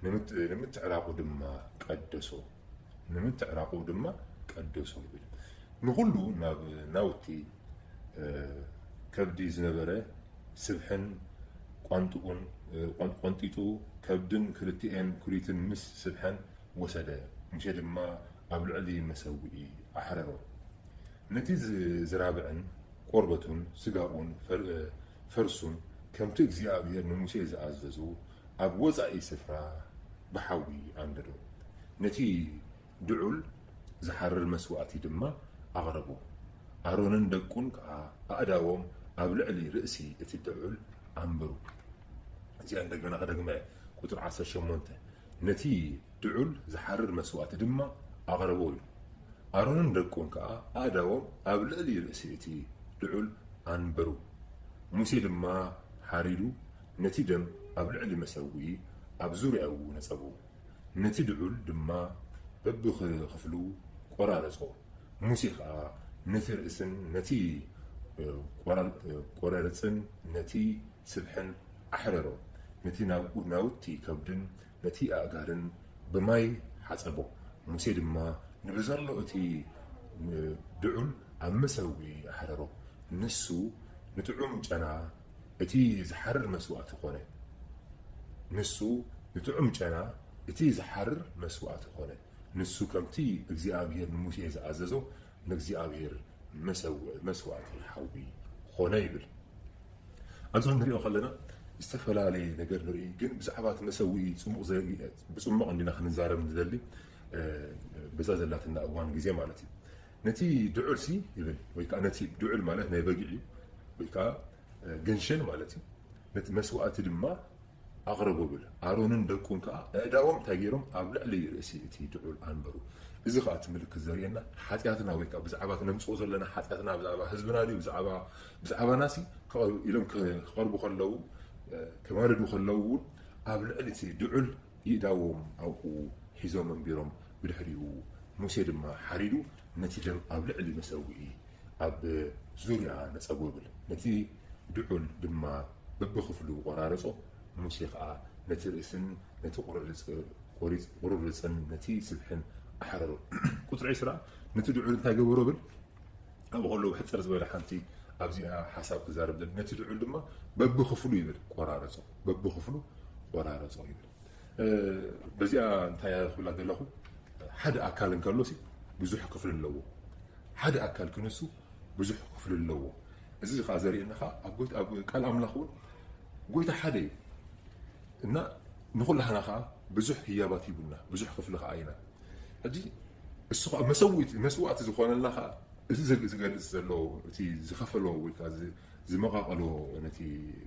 ንምት-፣ ንምትዕራቑ ድማ ቀደሶ። ንምትዕራቑ ድማ ቀደሶ ይብል። ንኹሉ ናብ ናውቲ፣ እ፣ ከብዲ ዝነበረ ስብሕን ቋንጥኡን፣ እ፣ ቆን-፣ ቆንጢጡ ከብድን ክልቲኤን ኩሊትን ምስ ስብሐን ወሰደ። ሙሴ ድማ ኣብ ልዕሊ መሰውኢ ኣሕረሮ። ነቲ ዝ-፣ ዝራብዕን ቆርበቱን ስጋኡን ፈር-፣ ፈርሱን ከምቲ እግዚኣብሔር ንሙሴ ዝኣዘዞ ኣብ ወጻኢ ስፍራ ብሓዊ ኣንደዶ። ነቲ ድዑል ዝሓርር መስዋእቲ ድማ ኣቕረቦ። ኣሮንን ደቁን ከኣ ኣእዳዎም ኣብ ልዕሊ ርእሲ እቲ ድዑል ኣንበሩ። እዚኣ እንደገና ክደግማ እየ። ቁጽሪ ዓሰርተ ሸሞንተ፣ ነቲ ድዑል ዝሓርር መስዋእቲ ድማ ኣቕረቦ ኢሉ። ኣሮንን ደቁን ከኣ ኣእዳዎም ኣብ ልዕሊ ርእሲ እቲ ድዑል ኣንበሩ። ሙሴ ድማ ሓሪዱ ነቲ ደም ኣብ ልዕሊ መሰውኢ ኣብ ዙርያኡ ነጸጎ። ነቲ ድዑል ድማ በብኽፍሉ ቈራረጾ። ሙሴ ኸኣ ነቲ ርእስን ነቲ፣ እ፣ ቈራ-፣ እ፣ ቈረርጽን ነቲ ስብሕን ኣሕረሮ። ነቲ ናብኡ ናውቲ ከብድን ነቲ ኣእጋርን ብማይ ሓጸቦ። ሙሴ ድማ ንብዘሎ እቲ፣ እ፣ ድዑል ኣብ መሰውኢ ኣሕረሮ። ንሱ ንጥዑም ጨና እቲ ዝሓርር መስዋእቲ ኾነ። ንሱ ንጥዑም ጨና እቲ ዝሓርር መስዋእቲ ኾነ። ንሱ ከምቲ እግዚኣብሔር ንሙሴ ዝኣዘዞ ንእግዚኣብሔር መሰው-፣ መስዋእቲ ሓዊ ኾነ ይብል። ኣብዚ ክንሪኦ ከለና ዝተፈላለየ ነገር ንርኢ፣ ግን ብዛዕባ እቲ መሰውኢ ጽሙቕ ዘ-፣ ብጽሙቕ እንዲና ክንዛረብ ንደሊ፣ እ፣ በዛ ዘላትና እዋን ግዜ ማለት እዩ። ነቲ ድዑልሲ ይብል፣ ወይ ከዓ ነቲ ድዑል ማለት ናይ በጊዕ እዩ፣ ወይ ከዓ፣ እ፣ ግንሽን ማለት እዩ። ነቲ መስዋእቲ ድማ ኣቕርቡ ብል። ኣሮንን ደቁን ከኣ ኣእዳዎም እንታይ ገይሮም? ኣብ ልዕሊ ርእሲ እቲ ድዑል ኣንበሩ። እዚ ከኣ እቲ ምልክት ዘርእየና ሓጢኣትና ወይ ከኣ ብዛዕባ እቲ ነምጽኦ ዘለና ሓጢኣትና ብዛዕባ ህዝብና ድዩ ብዛዕባ፣ ብዛዕባናሲ ክቐ-፣ ኢሎም ክ-፣ ክቐርቡ ከለዉ፣ እ፣ ከማልዱ ከለዉ እውን ኣብ ልዕሊ እቲ ድዑል ይእዳዎም ኣብኡ ሒዞም ኣንቢሮም። ብድሕሪኡ ሙሴ ድማ ሓሪዱ ነቲ ደም ኣብ ልዕሊ መሰውኢ ኣብ ዙርያ ነጸጎ ይብል። ነቲ ድዑል ድማ በብኽፍሉ ቖራረጾ። ሙሴ ኸኣ ነቲ ርእስን ነቲ ቁርርጽ-፣ ቁሪጽ-፣ ቁርርጽን ነቲ ስብሕን ኣሕረሮ። ቁጽሪ ዕስራ፣ ነቲ ድዑል እንታይ ገበሮ ብል? ኣብኡ ከለዉ ሕጽር ዝበለ ሓንቲ ኣብዚኣ ሓሳብ ክዛረብ ደሊ። ነቲ ድዑል ድማ በብኽፍሉ ይብል፣ ቆራረጾ። በብኽፍሉ ቆራረጾ ይብል። እ፣ በዚኣ እንታይ እያ ክብላ ዘለኹ? ሓደ ኣካል እንከሎሲ ብዙሕ ክፍሊ ኣለዎ። ሓደ ኣካል ክንሱ ብዙሕ ክፍሊ ኣለዎ። እዚ ኸኣ ዘርእየና ኸኣ ኣብ ጎይታ፣ ኣብ ቃል ኣምላኽ እውን ጎይታ ሓደ እዩ። እና ንኹላህና ኸኣ ብዙሕ ህያባት ሂቡና፣ ብዙሕ ክፍሊ ኸኣ ኢና። ሕጂ እሱ ኸኣ መሰውኢት-፣ መስዋእቲ ዝኾነልና ኸኣ እዚ ዝግ-፣ ዝገልጽ ዘሎ፣ እቲ ዝኸፈሎ ወይ ከኣ ዝ-፣ ዝመቓቐሎ፣ ነቲ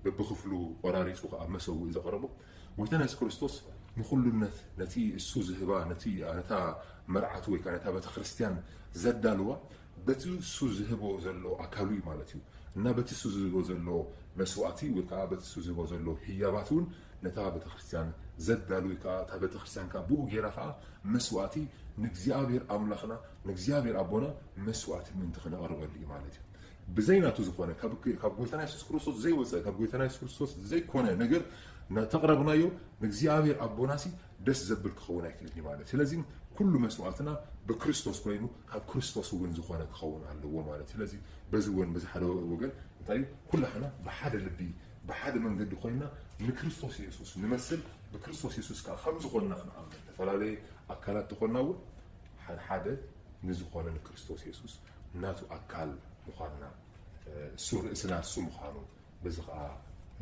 በብኽፍሉ ቆራሪጹ ከኣ መሰውኢ ዘቕረቦ፣ ጎይታና የሱስ ክርስቶስ ንኹሉነት ነቲ እሱ ዝህባ፣ ነቲ፣ ነታ መርዓቱ ወይ ከኣ ነታ ቤተ ክርስቲያን ዘዳልዋ፣ በቲ እሱ ዝህቦ ዘሎ ኣካሉ እዩ ማለት እዩ። እና በቲ እሱ ዝህቦ ዘሎ መስዋእቲ ወይ ከኣ በቲ እሱ ዝህቦ ዘሎ ህያባት እውን ነታ ቤተ ክርስቲያን ዘዳሉ ወይ ከኣ እታ ቤተ ክርስቲያን ከኣ ብኡ ጌራ ከኣ መስዋእቲ ንእግዚኣብሔር ኣምላኽና፣ ንእግዚኣብሔር ኣቦና መስዋእቲ ምእንቲ ክነቕርበሉ እዩ ማለት እዩ። ብዘይ ናቱ ዝኾነ፣ ካብ፣ ካብ ጎይታና የሱስ ክርስቶስ ዘይወፀ፣ ካብ ጎይታና የሱስ ክርስቶስ ዘይኮነ ነገር እናተቕረብናዮ ንእግዚኣብሔር ኣቦናሲ ደስ ዘብል ክኸውን ኣይክእልን እዩ ማለት። ስለዚ ኩሉ መስዋእትና ብክርስቶስ ኮይኑ ካብ ክርስቶስ እውን ዝኾነ ክኸውን ኣለዎ ማለት። ስለዚ በዚ እውን በዚ ሓደ ወገን እንታይ እዩ? ኩላህና ብሓደ ልቢ ብሓደ መንገዲ ኮይና ንክርስቶስ የሱስ ንመስል፣ ብክርስቶስ የሱስ ከዓ ከም ዝኾንና ክንኣምን። ዝተፈላለየ ኣካላት ተኾንና እውን ሓደ ሓደ ንዝኾነ ንክርስቶስ የሱስ ናቱ ኣካል ምዃንና፣ እ፣ እሱ ርእስና እሱ ምዃኑ በዚ ከዓ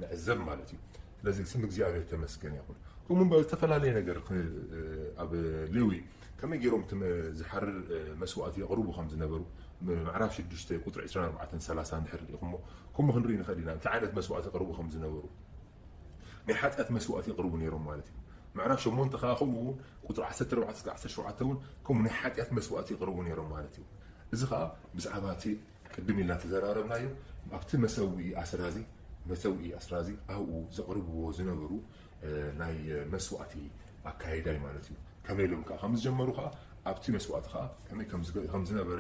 ንዕዘብ ማለት እዩ። ስለዚ ስም እግዚኣብሔር ተመስገን ይኹን። ከምኡ እምበር ዝተፈላለየ ነገር ክ-፣ እ፣ ኣብ ሌዊ ከመይ ገይሮም እቲ መ-፣ ዝሓርር፣ እ፣ መስዋእቲ የቕርቡ ከም ዝነበሩ፣ ም-፣ ምዕራፍ ሽዱሽተ ቁፅሪ ዕስራን ኣርባዕተን ሰላሳን እንድሕር ርኢኹሞ፣ ከምኡ ክንርኢ ንኽእል ኢና። እንታይ ዓይነት መስዋእቲ የቕርቡ ከም ዝነበሩ፣ ናይ ሓጢኣት መስዋእቲ የቕርቡ ነይሮም ማለት እዩ። ምዕራፍ ሸሞንተ ከዓ ከምኡ እውን ቁፅሪ ዓሰርተ ኣርባዕተ እስከ ዓሰርተ ሸውዓተ እውን ከምኡ ናይ ሓጢኣት መስዋእቲ የቕርቡ ነይሮም ማለት እዩ። እዚ ከዓ ብዛዕባ እቲ ቅድም ኢልና ተዘራረብናዮ፣ ኣብቲ መሰውኢ ኣስራዚ፣ መሰውኢ ኣስራዚ ኣብኡ ዘቕርብዎ ዝነበሩ፣ እ፣ ናይ መስዋእቲ ኣካይዳ እዩ ማለት እዩ። ከመይ ኢሎም ከዓ ከም ዝጀመሩ ከዓ ኣብቲ መስዋእቲ ከዓ ከመይ ከም ዝገ-፣ ከም ዝነበረ፣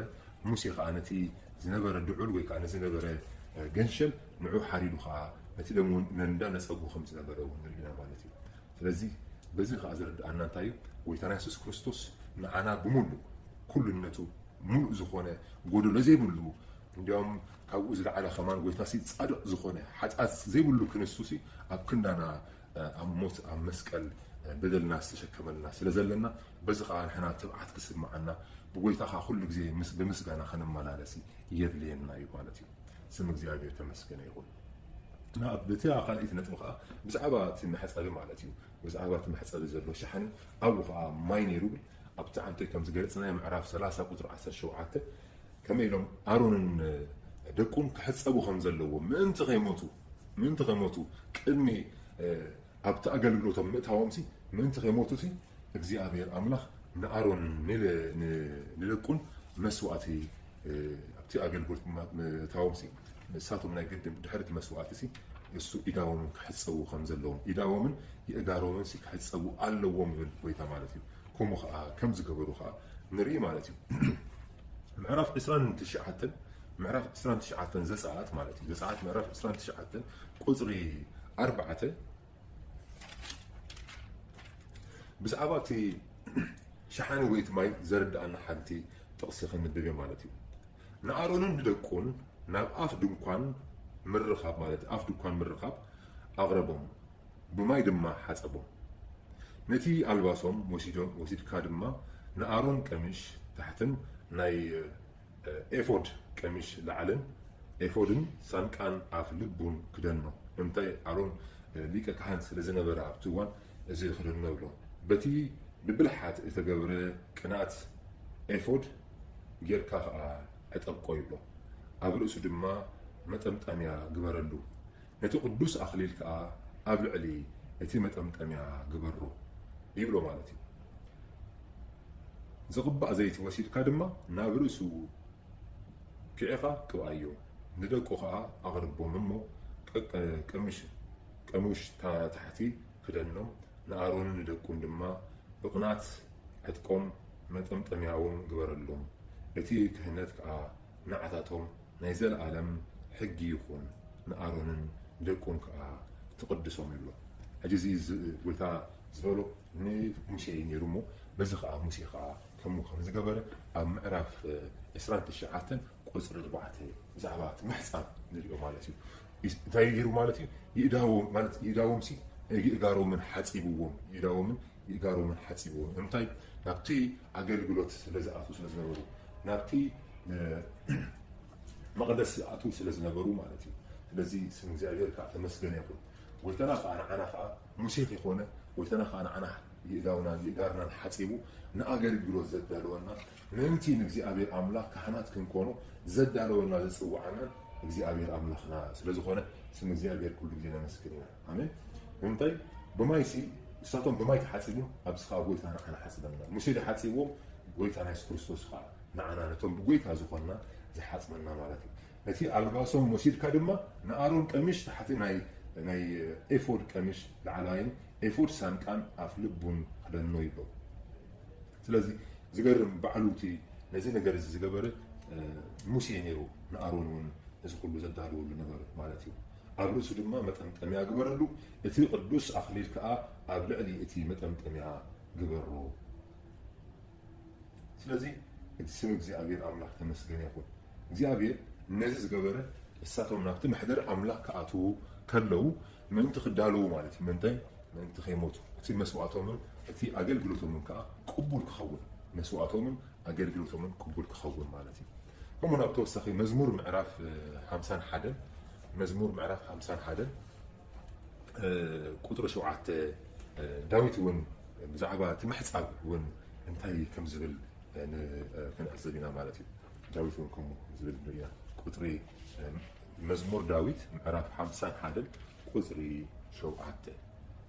ሙሴ ከዓ ነቲ ዝነበረ ድዑል ወይ ከዓ ንዝነበረ፣ እ፣ ገንሸል ንዑ ሓሪዱ ከዓ ነቲ ደም እውን እንዳነጸጉ ከም ዝነበረ እውን ንርኢ ኢና ማለት እዩ። ስለዚ በዚ ከዓ ዝርድኣና እንታይ እዩ? ጎይታና የሱስ ክርስቶስ ንዓና ብምሉእ፣ ኩልነቱ፣ ሙሉእ ዝኾነ፣ ጎደሎ ዘይብሉ፣ እንዲያውም ካብኡ ዝለዓለ ከማን ጎይታሲ ጻድቕ ዝኾነ፣ ሓጢኣት ዘይብሉ ክንሱሲ ኣብ ክንዳና፣ እ፣ ኣብ ሞት ኣብ መስቀል፣ እ፣ በደልና ዝተሸከመልና ስለ ዘለና፣ በዚ ከዓ ንሕና ትብዓት ክስምዓና፣ ብጎይታ ከዓ ኩሉ ግዜ ምስ-፣ ብምስጋና ክንመላለስ የድልየና እዩ ማለት እዩ። ስም እግዚኣብሔር ተመስገነ ይኹን። እና በቲ ካልኣይቲ ነጥቢ ከዓ ብዛዕባ እቲ መሕጸቢ ማለት እዩ። ብዛዕባ እቲ መሕጸቢ ዘሎ ሸሓኒ ኣብኡ ከዓ ማይ ነይሩ ይብል። ኣብቲ ዓንቶይ ከም ዝገለጽናዮ ምዕራፍ ሰላሳ ቁጽሪ ዓሰርተ ሸውዓተ ከመይ ኢሎም ኣሮንን ደቁን ክሕጸቡ ከም ዘለዎም ምእንቲ ከይሞቱ፣ ምእንቲ ከይሞቱ ቅድሚ፣ እ፣ ኣብቲ ኣገልግሎቶም ምእታዎም ሲ፣ ምእንቲ ከይሞቱ ሲ፣ እግዚኣብሔር ኣምላኽ ንኣሮን ንለ-፣ ን-፣ ንደቁን መስዋእቲ፣ እ፣ ኣብቲ ኣገልግሎት ማ-፣ ምእታዎም ሲ፣ ንሳቶም ናይ ግድን ድሕሪ እቲ መስዋእቲ ሲ፣ እሱ ኢዳዎምን ክሕጸቡ ከም ዘለዎም፣ ኢዳዎምን የእጋሮምን ሲ ክሕጸቡ ኣለዎም ይብል ጎይታ ማለት እዩ። ከምኡ ኸዓ ከም ዝገበሩ ኸዓ ንርኢ ማለት እዩ። ምዕራፍ ዕስራን ትሽዓተን፣ ምዕራፍ ዕስራን ትሽዓተን ዘጸኣት ማለት እዩ። ዘጸኣት ምዕራፍ ዕስራን ትሽዓተን ቁጽሪ ኣርባዕተ ብዛዕባ እቲ ሸሓኒ ወይ እቲ ማይ ዘረድኣና ሓንቲ ጥቕሲ ክንብብ እየ ማለት እዩ። ንኣሮንን ንደቁን ናብ ኣፍ ድንኳን ምርኻብ ማለት ኣፍ ድንኳን ምርኻብ ኣቕረቦም፣ ብማይ ድማ ሓጸቦም። ነቲ ኣልባሶም ወሲዶም፣ ወሲድካ ድማ ንኣሮን ቀሚሽ ታሕትን ናይ ኤፎድ ቀሚሽ ላዕልን ኤፎድን ሳንቃን ኣፍ ልቡን ክደኖ። እንታይ ኣሮን ሊቀ ካህን ስለ ዝነበረ ኣብቲ እዋን እዚ ክደኖ ብሎ። በቲ ብብልሓት እተገብረ ቅንኣት ኤፎድ ጌርካ ኸዓ ዕጠቆ ይብሎ። ኣብ ርእሱ ድማ መጠምጠምያ ግበረሉ። ነቲ ቅዱስ ኣኽሊል ከኣ ኣብ ልዕሊ እቲ መጠምጠምያ ግበሮ ይብሎ ማለት እዩ። ዝቕባእ ዘይቲ ወሲድካ ድማ ናብ ርእሱ ኪዕኻ ቅብኣዮ፣ ንደቁ ኸኣ ኣቕርቦም እሞ ቀ-፣ ቀምሽ-፣ ቀሙሽ ታ-፣ ታሕቲ ክደኖም፣ ንኣሮንን ንደቁን ድማ ብቕናት ዕጥቆም መጠምጠምያውን ግበረሎም። እቲ ክህነት ከኣ ንዓታቶም ናይ ዘለኣለም ሕጊ ይኹን፣ ንኣሮንን ንደቁን ከኣ ትቕድሶም ይብሎ። ሕጂ እዚ ዝ-፣ ጎይታ ዝበሎ ንሙሴ እዩ ነይሩ እሞ፣ በዚ ከኣ ሙሴ ከኣ ከምኡ ከም ዝገበረ ኣብ ምዕራፍ፣ እ፣ ዕስራን ትሽዓተን ቁጽሪ ኣርባዕተ ብዛዕባ እቲ ምሕጻብ ንሪኦ ማለት እዩ። ኢስ-፣ እንታይ ገይሩ ማለት እዩ? ይእዳዎም፣ ማለት ይእዳዎም ሲ፣ ይእጋሮምን ሓጺብዎም፣ ይእዳዎምን ይእጋሮምን ሓጺብዎም። ንምንታይ? ናብቲ ኣገልግሎት ስለ ዝኣትዉ ስለ ዝነበሩ፣ ናብቲ፣ እ፣ መቕደስ ዝኣትዉ ስለ ዝነበሩ ማለት እዩ። ስለዚ ስም እግዚኣብሔር ከዓ ተመስገነ ይኹን። ጎይታና ከዓ ንዓና ከዓ ሙሴ ከይኮነ፣ ጎይታና ከዓ ንዓና ይእዳውናን ይእጋርናን ሓጺቡ ንኣገልግሎት ዘዳለወና፣ ምእንቲ ንእግዚኣብሔር ኣምላኽ ካህናት ክንኮኖ ዘዳለወና ዘጽውዓናን እግዚኣብሔር ኣምላኽና ስለ ዝኾነ፣ ስም እግዚኣብሔር ኩሉ ግዜ ነመስግን ኢና። ኣሜን። ንምንታይ? ብማይሲ፣ ንሳቶም ብማይ ተሓጺቦም፣ ኣብዚ ኸኣ ጎይታ ንዓና ሓጽበና። ሙሴ ዶ ሓጺብዎም? ጎይታ የሱስ ክርስቶስ ኸኣ ንዓና፣ ነቶም ብጎይታ ዝኾንና፣ ዝሓጽበና ማለት እዩ። ነቲ ኣልባሶም ወሲድካ ድማ ንኣሮን ቀሚሽ ታሕቲ ናይ፣ ናይ ኤፎድ ቀሚሽ ላዕላዋይን ኤፎድ ሳንቃን ኣፍ ልቡን ክደኖ ይብሎ። ስለዚ ዝገርም ባዕሉ እቲ ነዚ ነገር እዚ ዝገበረ፣ እ፣ ሙሴ ነይሩ፣ ንኣሮን እውን እዚ ኩሉ ዘዳለወሉ ነገር ማለት እዩ። ኣብ ርእሱ ድማ መጠምጠምያ ግበረሉ፣ እቲ ቅዱስ ኣኽሊል ከኣ ኣብ ልዕሊ እቲ መጠምጠምያ ግበሮ። ስለዚ እቲ ስም እግዚኣብሔር ኣምላኽ ተመስገን ይኹን። እግዚኣብሔር ነዚ ዝገበረ፣ እሳቶም ናብቲ መሕደሪ ኣምላኽ ክኣትዉ ከለዉ ምእንቲ ክዳለዉ ማለት እዩ። ምእንታይ? ምእንቲ ከይሞቱ፣ እቲ መስዋእቶምን እቲ ኣገልግሎቶምን ከኣ ቅቡል ክኸውን፣ መስዋእቶምን ኣገልግሎቶምን ቅቡል ክኸውን ማለት እዩ። ከምኡ ናብ ተወሳኺ መዝሙር ምዕራፍ፣ እ፣ ሓምሳን ሓደን፣ መዝሙር ምዕራፍ ሓምሳን ሓደን፣ እ፣ ቁጽሪ ሸውዓተ፣ እ፣ ዳዊት እውን ብዛዕባ እቲ ምሕጻብ እውን እንታይ ከም ዝብል፣ እ፣ ን-፣ እ፣ ክንዕዘብ ኢና ማለት እዩ። ዳዊት እውን ከምኡ ከም ዝብል ንርኢ ኢና። ቁጽሪ፣ እ፣ መዝሙር ዳዊት ምዕራፍ ሓምሳን ሓደን ቁጽሪ ሸውዓተ፣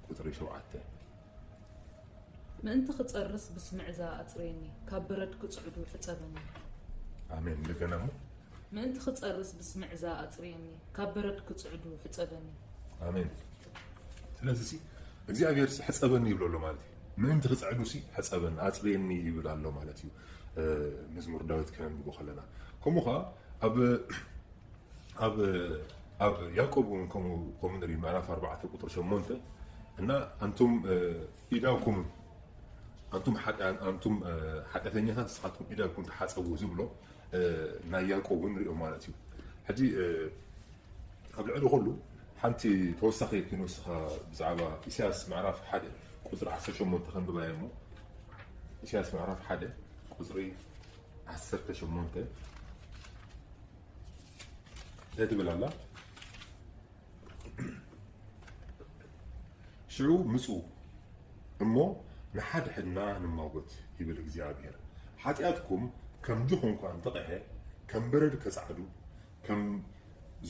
ቁጽሪ ሸውዓተ። ምእንቲ ክጸርስ ብስምዕዛ ኣጽርየኒ፣ ካብ በረድ ክጽዕዱ ሕጸበኒ። ኣሜን። እንደገና እሞ። ምእንቲ ክጸርስ ብስምዕዛ ኣጽርየኒ፣ ካብ በረድ ክጽዕዱ ሕጸበኒ። ኣሜን። ስለዚ ሲ እግዚኣብሔር ሲ ሕጸበኒ ይብሎ ኣሎ ማለት እዩ። ምእንቲ ክጽዕዱ ሲ ሕጸበኒ፣ ኣጽርየኒ ይብል ኣሎ ማለት እዩ። እ፣ መዝሙር ዳዊት ከነንብቦ ከለና። ከምኡ ኸኣ ኣብ፣ ኣብ፣ ኣብ ያዕቆብ እውን ከምኡ፣ ከምኡ ንርኢ፣ ምዕራፍ ኣርባዕተ ቁጽሪ ሸሞንተ፣ እና ኣንቱም፣ እ፣ ኢዳውኩም፣ ኣንቱም ሓጢኣን-፣ ኣንቱም፣ እ፣ ሓጢኣተኛታት ንስኻትኩም ኢዳውኩም ተሓጸቡ ዝብሎ፣ እ፣ ናይ ያዕቆብ እውን ንሪኦ ማለት እዩ። ሕጂ፣ እ፣ ኣብ ልዕሊ ኩሉ ሓንቲ ተወሳኺ ክንውስኻ ብዛዕባ ኢሳያስ ምዕራፍ ሓደ ቁጽሪ ዓሰርተ ሸሞንተ ከንብባዮ እሞ፣ ኢሳያስ ምዕራፍ ሓደ ቁጽሪ ዓሰርተ ሸሞንተ እንታይ ትብል ኣላ? ሽዑ ምጹ እሞ ንሓድሕድና ንማጎት ይብል እግዚኣብሔር። ሓጢኣትኩም ከም ጁኽ እንኳ እንተቐሐ፣ ከም በረድ ከጻዕዱ፣ ከም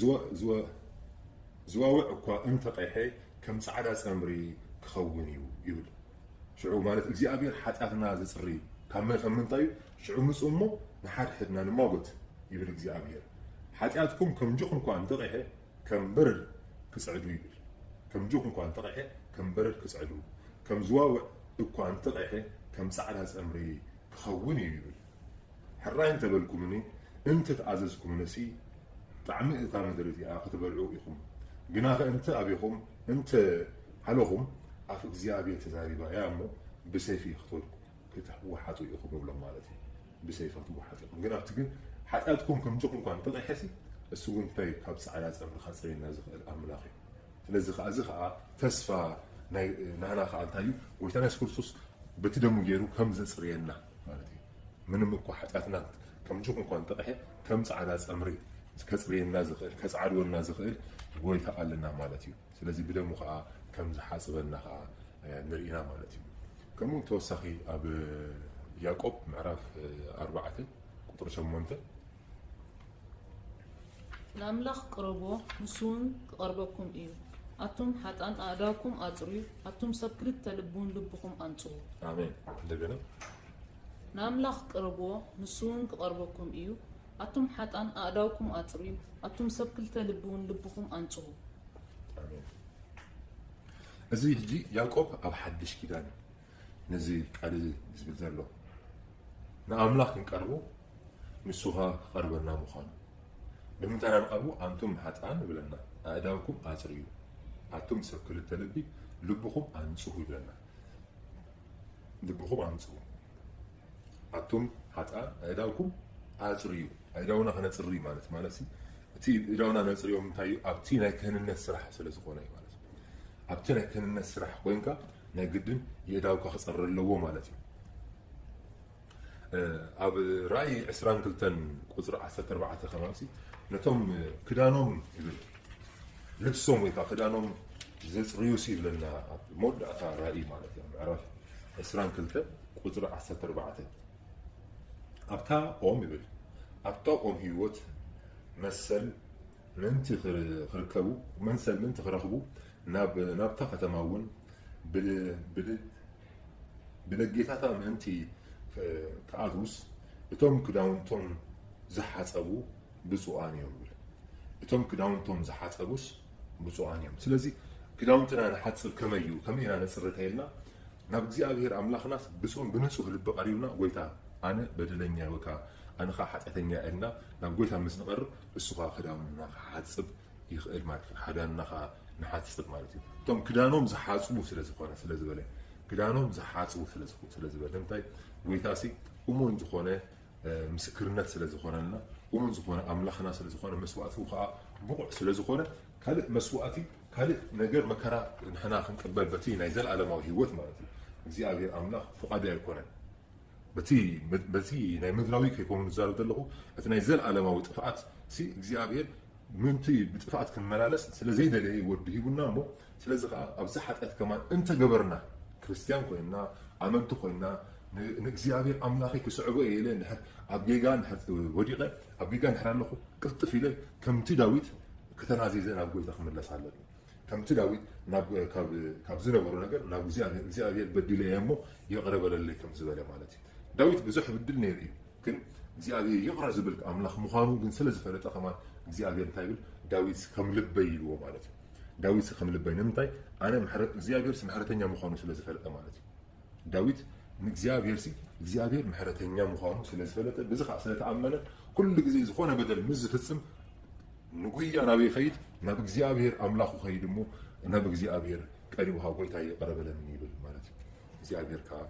ዝወ-፣ ዝወ-፣ ዝዋውዕ እኳ እንተቐሐ፣ ከም ጻዕዳ ጸምሪ ክኸውን እዩ ይብል። ሽዑ ማለት እግዚኣብሔር ሓጢኣትና ዘጽሪ ካብ መ-፣ ካብ ምንታይ እዩ? ሽዑ ምጹ እሞ ንሓድሕድና ንማጎት ይብል እግዚኣብሔር። ሓጢኣትኩም ከም ጁኽ እንኳ እንተቐሐ፣ ከም በረድ ክጽዕዱ ይብል። ከም ጁኽ እንኳ እንተቐሐ፣ ከም በረድ ክጽዕዱ፣ ከም ዝዋውዕ እኳ እንተቐሐ፣ ከም ጻዕዳ ጸምሪ ክኸውን እዩ ይብል። ሕራይ እንተበልኩምኒ፣ እንተተኣዘዝኩምንሲ፣ ጣዕሚ እታ ምድሪ እቲኣ ክትበልዑ ኢኹም። ግናኸ እንተ ኣቤኹም፣ እንተ ዓለኹም፣ ኣፍ እግዚኣብሔር ተዛሪባ እያ እሞ፣ ብሰይፊ ክትወድቁ፣ ክትወሓጡ ኢኹም ይብሎም ማለት እዩ። ብሰይፊ ክትወሓጡ ኢኹም። ግን ኣብቲ ግን፣ ሓጢኣትኩም ከም ጁኽ እንኳ እንተቐሐሲ፣ እሱ ግን እንታይ ካብ ጻዕዳ ጸምሪ ከጽርየና ዝኽእል ኣምላኽ እዩ። ስለዚ ከኣ፣ እዚ ከኣ ተስፋ ናይ፣ ናህና ከኣ እንታይ እዩ? ጎይታና የሱስ ክርስቶስ በቲ ደሙ ገይሩ ከም ዘጽርየና ማለት እዩ። ምንም እኳ ሓጢኣትና ከም ጁኽ እንኳ እንተቐሐ፣ ከም ጻዕዳ ጸምሪ ከጽርየና ዝኽእል፣ ከጻዕድወና ዝኽእል ጎይታ ኣለና ማለት እዩ። ስለዚ ብደሙ ከኣ ከም ዝሓጽበና ከኣ፣ እ፣ ንርኢና ማለት እዩ። ከምኡ ተወሳኺ ኣብ ያዕቆብ ምዕራፍ፣ እ፣ ኣርባዕተ ቁጽሪ ሸሞንተ፣ ንኣምላኽ ቅረብዎ፣ ንሱ እውን ክቐርበኩም እዩ። ኣቱም ሓጥኣን ኣእዳውኩም ኣጽርዩ፣ ኣቱም ሰብ ክልተ ልቢ እውን ልብኹም ኣንጽሁ። ኣሜን። እንደገና። ንኣምላኽ ቅረብዎ፣ ንሱ እውን ክቐርበኩም እዩ። ኣቱም ሓጥኣን ኣእዳውኩም ኣጽርዩ፣ ኣቱም ሰብ ክልተ ልቢ እውን ልብኹም ኣንጽሁ። ኣሜን። እዚ ሕጂ ያዕቆብ ኣብ ሓድሽ ኪዳን እዩ ነዚ ቃል እዚ ዝብል ዘሎ። ንኣምላኽ ክንቀርቦ ንሱ ኸኣ ክቐርበና ምዃኑ። ብምንታይ ኢና ንቐርቦ? ኣንቱም ሓጥኣን ይብለና፣ ኣእዳውኩም ኣጽርዩ፣ ኣቱም ሰብ ክልተ ልቢ ልብኹም ኣንጽሁ ይብለና። ልብኹም ኣንጽሁ። ኣቱም ሓጥኣን ኣእዳውኩም ኣጽርዩ። ኣእዳውና ከነጽሪ ማለት፣ ማለት ሲ፣ እቲ እዳውና ነጽርዮም እንታይ እዩ? ኣብቲ ናይ ክህንነት ስራሕ ስለ ዝኾነ እዩ ማለት እዩ። ኣብቲ ናይ ክህንነት ስራሕ ኮይንካ ናይ ግድን የእዳውካ ክጸሪ ኣለዎ ማለት እዩ። እ፣ ኣብ ራእይ ዕስራን ክልተን ቁጽሪ ዓሰርተ ኣርባዕተ ከማን ሲ፣ ነቶም ክዳኖም ይብል፣ ልብሶም ወይ ከዓ ክዳኖም ዘጽርዩ ሲ ይብለና ኣብ መወዳእታ ራእይ ማለት እዩ። ምዕራፍ ዕስራን ክልተን ቁጽሪ ዓሰርተ ኣርባዕተ። ኣብታ ኦም ይብል፣ ኣብታ ኦም ህይወት መሰል ምእንቲ ክርከቡ፣ መሰል ምእንቲ ክረኽቡ ናብ ናብታ ከተማ እውን ብደጌታታ ምእንቲ ክኣትዉስ እቶም ክዳውንቶም ዝሓጸቡ ብፁዓን እዮም ይብል። እቶም ክዳውንቶም ዝሓጸቡስ ብፁዓን እዮም። ስለዚ ክዳውንትና ንሓጽብ ከመይ እዩ? ከመይ ኢና ነጽሪ እንተኢልና ናብ እግዚኣብሔር ኣምላኽናስ ብፁን ብንጹህ ልቢ ቀሪብና ጎይታ ኣነ በደለኛ ወይ ከዓ ኣነ ከዓ ሓጢኣተኛ ኢልና ናብ ጎይታ ምስ ንቐርብ እሱ ከዓ ክዳውንና ክሓጽብ ይኽእል ማለት እዩ። ሓዳንና ከዓ ንሓጽብ ማለት እዩ። እቶም ክዳኖም ዝሓጽቡ ስለ ዝኾነ ስለ ዝበለ ክዳኖም ዝሓጽቡ ስለ ዝበለ እንታይ ጎይታ ሲ እሙን ዝኾነ ምስክርነት ስለ ዝኾነልና እሙን ዝኾነ ኣምላኽና ስለ ዝኾነ መስዋእቱ ከዓ ብቑዕ ስለ ዝኾነ ካልእ መስዋእቲ ካልእ ነገር መከራ ንሕና ክንቅበል በቲ ናይ ዘለኣለማዊ ህይወት ማለት እዩ እግዚኣብሔር ኣምላኽ ፍቓዱ ኣይኮነን። በቲ ናይ ምድራዊ ከይኮኑ ዝዛረብ ዘለኹ እቲ ናይ ዘለኣለማዊ ጥፍኣት ሲ እግዚኣብሔር ምእንቲ ብጥፍኣት ክንመላለስ ስለ ዘይደለየ ወዱ ሂቡና እሞ ስለዚ ከዓ ኣብዚ ሓጢኣት ከማን እንተገበርና ክርስትያን ኮይና ኣመንቲ ኮይና ንእግዚኣብሔር ኣምላኸይ ክስዕቦ እየ ኢለ ኣብ ጌጋ ወዲቐ ኣብ ጌጋ እንድሕር ኣለኹ ቅልጥፍ ኢለ ከምቲ ዳዊት ከተናዚዘ ናብ ጎይታ ክምለስ ኣለኒ። ከምቲ ዳዊት ካብ ዝነበሮ ነገር ናብ እግዚኣብሔር በዲለ እየ እሞ ይቕረ በለለይ ከም ዝበለ ማለት እዩ። ዳዊት ብዙሕ ብድል ነይሩ እዩ፣ ግን እግዚኣብሔር ይቕረ ዝብል ኣምላኽ ምዃኑ ግን ስለ ዝፈለጠ ከማን እግዚኣብሔር እንታይ ይብል? ዳዊት ከም ልበይ ይልዎ ማለት እዩ። ዳዊት ከም ልበይ ንምንታይ? ኣነ እግዚኣብሔር ምሕረተኛ ምዃኑ ስለ ዝፈለጠ ማለት እዩ። ዳዊት ንእግዚኣብሔር ሲ እግዚኣብሔር ምሕረተኛ ምዃኑ ስለ ዝፈለጠ ብዚ ከዓ ስለ ተኣመነ ኩሉ ግዜ ዝኾነ በደል ምስ ዝፍጽም ንጉያ ናበይ ይኸይድ? ናብ እግዚኣብሔር ኣምላኹ ኸይድ እሞ ናብ እግዚኣብሔር ቀሪቡ ካብ ጎይታ ይቕረ በለኒ ይብል ማለት እዩ። እግዚኣብሔር ከዓ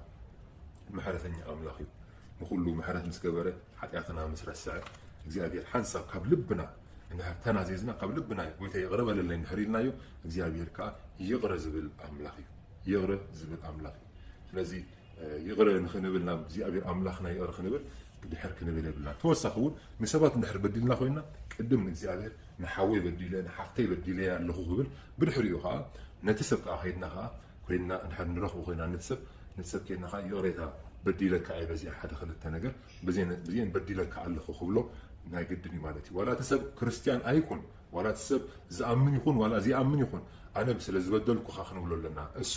ምሕረተኛ ኣምላኽ እዩ። ንኹሉ ምሕረት ምስ ገበረ ሓጢኣትና ምስ ረስዐ እግዚኣብሔር ሓንሳብ ካብ ልብና እንድሕር ተናዚዝና ካብ ልብና ጎይታ ይቕረ በለለይ እንድሕር ኢልናዮ እግዚኣብሔር ከዓ ይቕረ ዝብል ኣምላኽ እዩ። ይቕረ ዝብል ኣምላኽ እዩ። ስለዚ ይቕረ ንኽንብል ናብ እግዚኣብሔር ኣምላኽና ይቕረ ክንብል ድሕር ክንብል የብልና። ተወሳኺ እውን ንሰባት እንድሕር በዲልና ኮይና ቅድም ንእግዚኣብሔር ንሓወይ በዲለ ንሓፍተይ በዲለ ኣለኹ ክብል ብድሕሪኡ ከዓ ነቲ ሰብ ከዓ ከይድና ከዓ ኮይና እንድሕር ንረኽቦ ኮይና ነቲ ሰብ ነቲ ሰብ ከይድና ከዓ ይቕሬታ በዲለካ እየ በዚኣ ሓደ ክልተ ነገር በዚአን በዲለካ ኣለኹ ክብሎ ናይ ግድን እዩ ማለት እዩ። ዋላ እቲ ሰብ ክርስትያን ኣይኩን ዋላ እቲ ሰብ ዝኣምን ይኹን ዋላ ዘይኣምን ይኹን ኣነ ስለ ዝበደልኩኻ ክንብሎ ኣለና። እሱ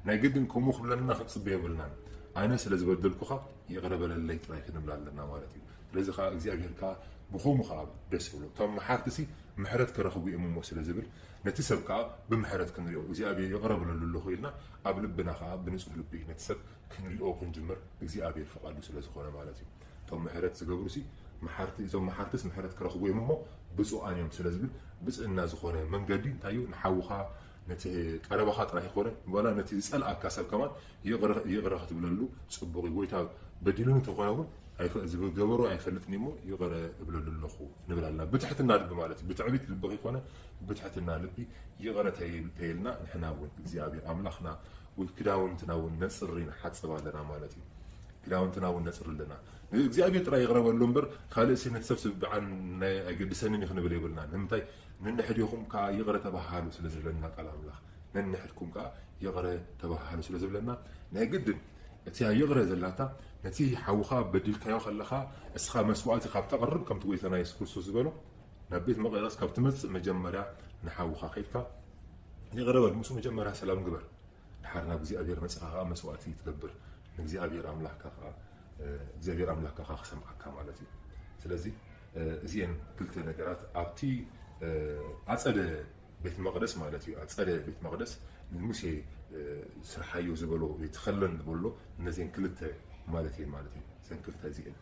ናይ ግድን ከምኡ ክብለና ክንፅበ የብልናን። ኣነ ስለ ዝበደልኩኻ ይቕረ በለለይ ጥራይ ክንብል ኣለና ማለት እዩ። ስለዚ ከዓ እግዚኣብሔር ከዓ ብኸምኡ ከዓ ደስ ይብሎ። እቶም መሓርቲ ሲ ምሕረት ክረኽቡ እዮም እሞ ስለ ዝብል ነቲ ሰብ ከዓ ብምሕረት ክንሪኦ እግዚኣብሔር ይቕረ በለሉ ኣለኹ ኢልና ኣብ ልብና ከዓ ብንፁህ ልቢ ነቲ ሰብ ክንሪኦ ክንጅምር እግዚኣብሔር ፍቓዱ ስለ ዝኾነ ማለት እዩ። እቶም ምሕረት ዝገብሩ ሲ መሓርቲ እዞም መሓርትስ ምሕረት ክረኽቡ እዮም እሞ ብፁዓን እዮም ስለ ዝብል ብፅእና ዝኾነ መንገዲ እንታይ እዩ ንሓውኻ ነቲ ቀረባኻ ጥራሕ ይኮነ ዋላ ነቲ ዝፀልኣካ ሰብ ከማን ይቕረ ክትብለሉ ፅቡቕ እዩ። ጎይታ በዲሉኒ ተኾነ እውን ዝገበሮ ኣይፈልጥን እሞ ይቕረ እብለሉ ኣለኹ ንብል ኣለና። ብትሕትና ልቢ ማለት እዩ። ብትዕቢት ልቢ ከይኮነ ብትሕትና ልቢ ይቕረ ተይልና ንሕና እውን እግዚኣብሔር ኣምላኽና ክዳውንትና እውን ነፅሪ ንሓፅብ ኣለና ማለት እዩ። ክዳውንትና እውን ነፅሪ ኣለና። ንእግዚኣብሔር ጥራይ ይቕረ በሎ እምበር ካልእ ሲ ነቲ ሰብ ስብዓን ናይ ኣይገድሰንን እዩ ክንብል የብልና። ንምንታይ ንንሕድኹም ከዓ ይቕረ ተባሃሉ ስለ ዝብለና ቃል ኣምላኽ ነንሕድኩም ከዓ ይቕረ ተባሃሉ ስለ ዝብለና ናይ ግድን እቲ ይቕረ ዘላታ ነቲ ሓውኻ በዲልካዮ ከለኻ እስኻ መስዋዕቲ ካብ ተቕርብ ከምቲ ጎይታና የሱስ ክርስቶስ ዝበሎ ናብ ቤት መቕደስ ካብ ትመፅእ መጀመርያ ንሓውኻ ከይድካ ይቕረ በል ምስ መጀመርያ ሰላም ግበር። ድሓር ናብ እግዚኣብሔር መፂኻ ከዓ መስዋዕቲ ትገብር ንእግዚኣብሔር ኣምላኽካ ከዓ እግዚኣብሔር ኣምላኽካ ከዓ ክሰምዓካ ማለት እዩ። ስለዚ እዚአን ክልተ ነገራት ኣብቲ ኣፀደ ቤት መቕደስ ማለት እዩ። ኣፀደ ቤት መቕደስ ንሙሴ ስርሓዮ ዝበሎ ይትኸለን ዝበሎ እነዚአን ክልተ ማለት እየን ማለት እዩ። እዘን ክልተ እዚአን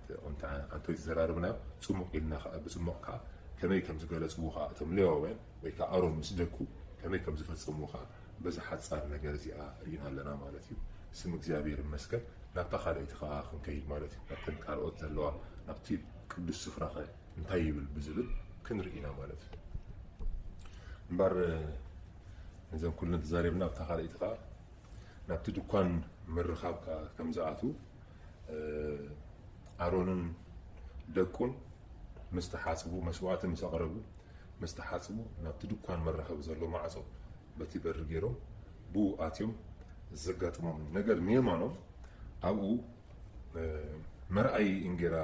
ከምቲ ኣንቶይ ዝዘራርብናዮ ፅሙቕ ኢልና ከዓ ብፅሙቕ ከዓ ከመይ ከም ዝገለፅዎ ከዓ እቶም ሌዋውያን ወይ ከዓ ኣሮን ምስ ደቁ ከመይ ከም ዝፈፀምዎ ከዓ በዛ ሓፃር ነገር እዚኣ ርኢና ኣለና ማለት እዩ። ስም እግዚኣብሔር ይመስገን። ናብታ ካልኣይቲ ከዓ ክንከይድ ማለት እዩ። ናብተን ካልኦት ዘለዋ ናብቲ ቅዱስ ስፍራ ከ እንታይ ይብል ብዝብል ክንርኢ ኢና ማለት እዩ። እምበር ነዘን ኩለን ተዛሪብና ኣብታ ካልኣይቲ ከዓ ናብቲ ድኳን ምርኻብ ከዓ ከም ዝኣትዉ ኣሮንን ደቁን ምስ ተሓጽቡ መስዋእቲ ምስ ኣቕረቡ ምስ ተሓጽቡ ናብቲ ድኳን መራኸቢ ዘሎ ማዕጾ በቲ በሪ ገይሮም ብኡ ኣትዮም ዘጋጥሞም ነገር ንየማኖም ኣብኡ መርኣይ እንጌራ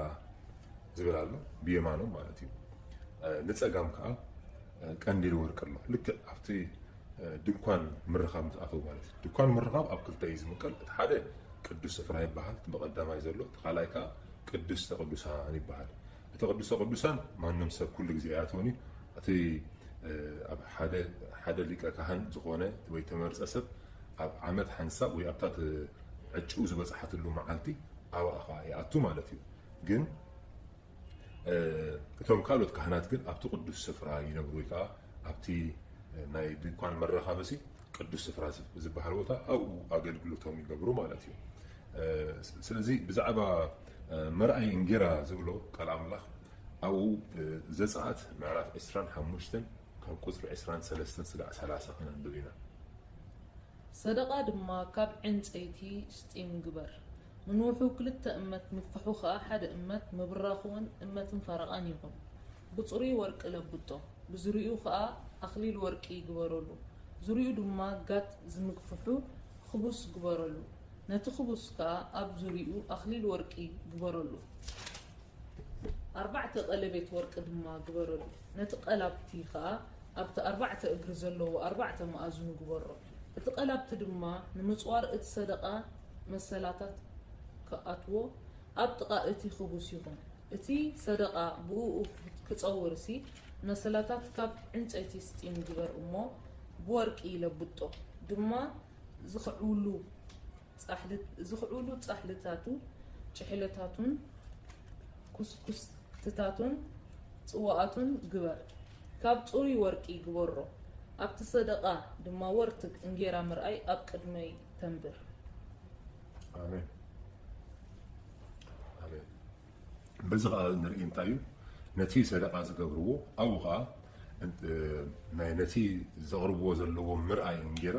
ዝብል ኣሎ ብየማኖም ማለት እዩ። ንጸጋም ከኣ ቀንዲል ወርቂ ኣሎ። ልክዕ ኣብቲ ድንኳን ምርኻብ ምስ ኣተው ማለት እዩ። ድንኳን ምርኻብ ኣብ ክልተ እዩ ዝምቀል። እቲ ሓደ ቅዱስ ስፍራ ይበሃል፣ እቲ ብቐዳማይ ዘሎ፣ እቲ ካልኣይ ከኣ ቅድስተ ቅዱሳን ይበሃል። እቲ ቅድስተ ቅዱሳን ማንም ሰብ ኩሉ ግዜ ኣይኣትዎን እዩ። እቲ ኣብ ሓደ ሓደ ሊቀ ካህን ዝኾነ ወይ ተመርጸ ሰብ ኣብ ዓመት ሓንሳብ ወይ ኣብታ ዕጭኡ ዝበጽሓትሉ መዓልቲ ኣብኣ ኸኣ ይኣቱ ማለት እዩ። ግን እቶም ካልኦት ካህናት ግን ኣብቲ ቅዱስ ስፍራ ይነብሩ፣ ወይ ከዓ ኣብቲ ናይ ድንኳን መራኻብሲ ቅዱስ ስፍራ ዝበሃል ቦታ ኣብኡ ኣገልግሎቶም ይገብሩ ማለት እዩ። ስለዚ ብዛዕባ መርኣይ እንጌራ ዝብሎ ቃል ኣምላኽ ኣብኡ ዘጸኣት ምዕራፍ ዕስራን ሓሙሽተን ካብ ቁፅሪ ዕስራን ሰለስተን ስጋዕ ሰላሳ ክነንብብ ኢና። ሰደቓ ድማ ካብ ዕንጸይቲ ስጢም ግበር። ምንውሑ ክልተ እመት፣ ምግፍሑ ኸኣ ሓደ እመት፣ ምብራኹ እውን እመትን ፈረቓን ይኹን። ብጽሩይ ወርቂ ለብጦ፣ ብዙርያኡ ኸኣ ኣኽሊል ወርቂ ግበረሉ። ዙርያኡ ድማ ጋት ዝምግፍሑ ክቡስ ግበረሉ። ነቲ ክቡስ ከኣ ኣብ ዙርያኡ ኣኽሊል ወርቂ ግበረሉ። ኣርባዕተ ቀለቤት ወርቂ ድማ ግበረሉ። ነቲ ቀላብቲ ኸኣ ኣብቲ ኣርባዕተ እግሪ ዘለዎ ኣርባዕተ መኣዝኑ ግበሮ። እቲ ቀላብቲ ድማ ንምጽዋር እቲ ሰደቓ መሰላታት ክኣትዎ ኣብ ጥቓ እቲ ክቡስ ይኹን። እቲ ሰደቓ ብእኡ ክጸውርሲ መሰላታት ካብ ዕንጸይቲ ስጢም ግበር እሞ ብወርቂ ለብጦ። ድማ ዝኽዕውሉ ጻሕልት-፣ ዝኽዕውሉ ጻሕልታቱ፣ ጭሕለታቱን ኩስኩስትታቱን ጽዋኣቱን ግበር። ካብ ጽሩይ ወርቂ ግበሮ። ኣብቲ ሰደቓ ድማ ወርትግ እንጌራ ምርኣይ ኣብ ቅድመይ ተንብር። ኣሜን። ኣሜን። በዚ ኸዓ ንርኢ እንታይ እዩ? ነቲ ሰደቓ ዝገብርዎ ኣብኡ ኸዓ እን-፣ ናይ ነቲ ዘቕርብዎ ዘለዎም ምርኣይ እንጌራ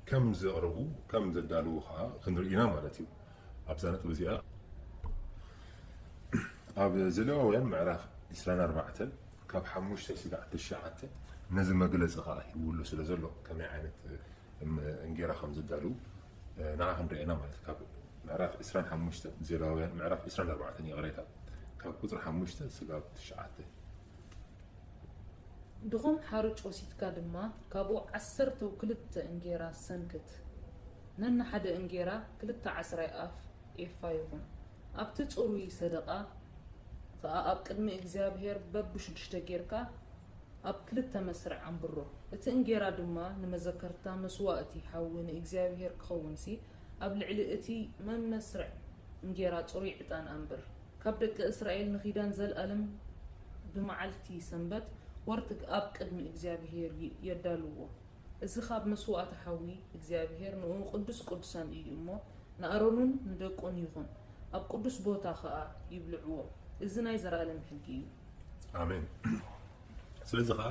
ከም ዘቕርቡ፣ ከም ዘዳልዉ ኸዓ ክንርኢ ኢና ማለት እዩ። ኣብዛ ነጥቢ እዚኣ ኣብ ዘሌዋውያን ምዕራፍ ዕስራን ኣርባዕተን ካብ ሓሙሽተ ስጋዕ ትሽዓተ ነዚ መግለጺ ኸዓ ሂብሉ ስለ ዘሎ ከመይ ዓይነት እም-፣ እንጌራ ከም ዝዳልዉ፣ እ፣ ንዓ ክንርኢ ኢና ማለት እዩ። ካብ ምዕራፍ ዕስራን ሓሙሽተን፣ ዜላውያን ምዕራፍ ዕስራን ኣርባዕተን ይቕሬታ፣ ካብ ቁጽሪ ሓሙሽተ ስጋብ ትሽዓተ። ድኹም ሓርጭ ወሲድካ ድማ ካብኡ ዓሰርተው ክልተ እንጌራ ሰንክት። ነንሓደ እንጌራ ክልተ ዓስራይ ኣፍ ኤፋ ይኹን። ኣብቲ ጽሩይ ሰደቓ ከኣ ኣብ ቅድሚ እግዚኣብሄር በብሽዱሽተ ጌርካ ኣብ ክልተ መስርዕ ኣንብሮ። እቲ እንጌራ ድማ ንመዘከርታ መስዋእቲ ሓዊ ንእግዚኣብሄር ክኸውንሲ፣ ኣብ ልዕሊ እቲ መመስርዕ እንጌራ ጽሩይ ዕጣን ኣንብር። ካብ ደቂ እስራኤል ንኺዳን ዘልኣለም ብመዓልቲ ሰንበት ወርትግ ኣብ ቅድሚ እግዚኣብሄር ይ-፣ የዳልዎ። እዚ ኻብ መስዋእቲ ሓዊ እግዚኣብሄር ንእኡ ቅዱስ ቅዱሳን እዩ እሞ፣ ንኣሮንን ንደቁን ይኹን፣ ኣብ ቅዱስ ቦታ ኸኣ ይብልዕዎ። እዚ ናይ ዘላለም ሕጊ እዩ። ኣሜን። ስለዚ ኸዓ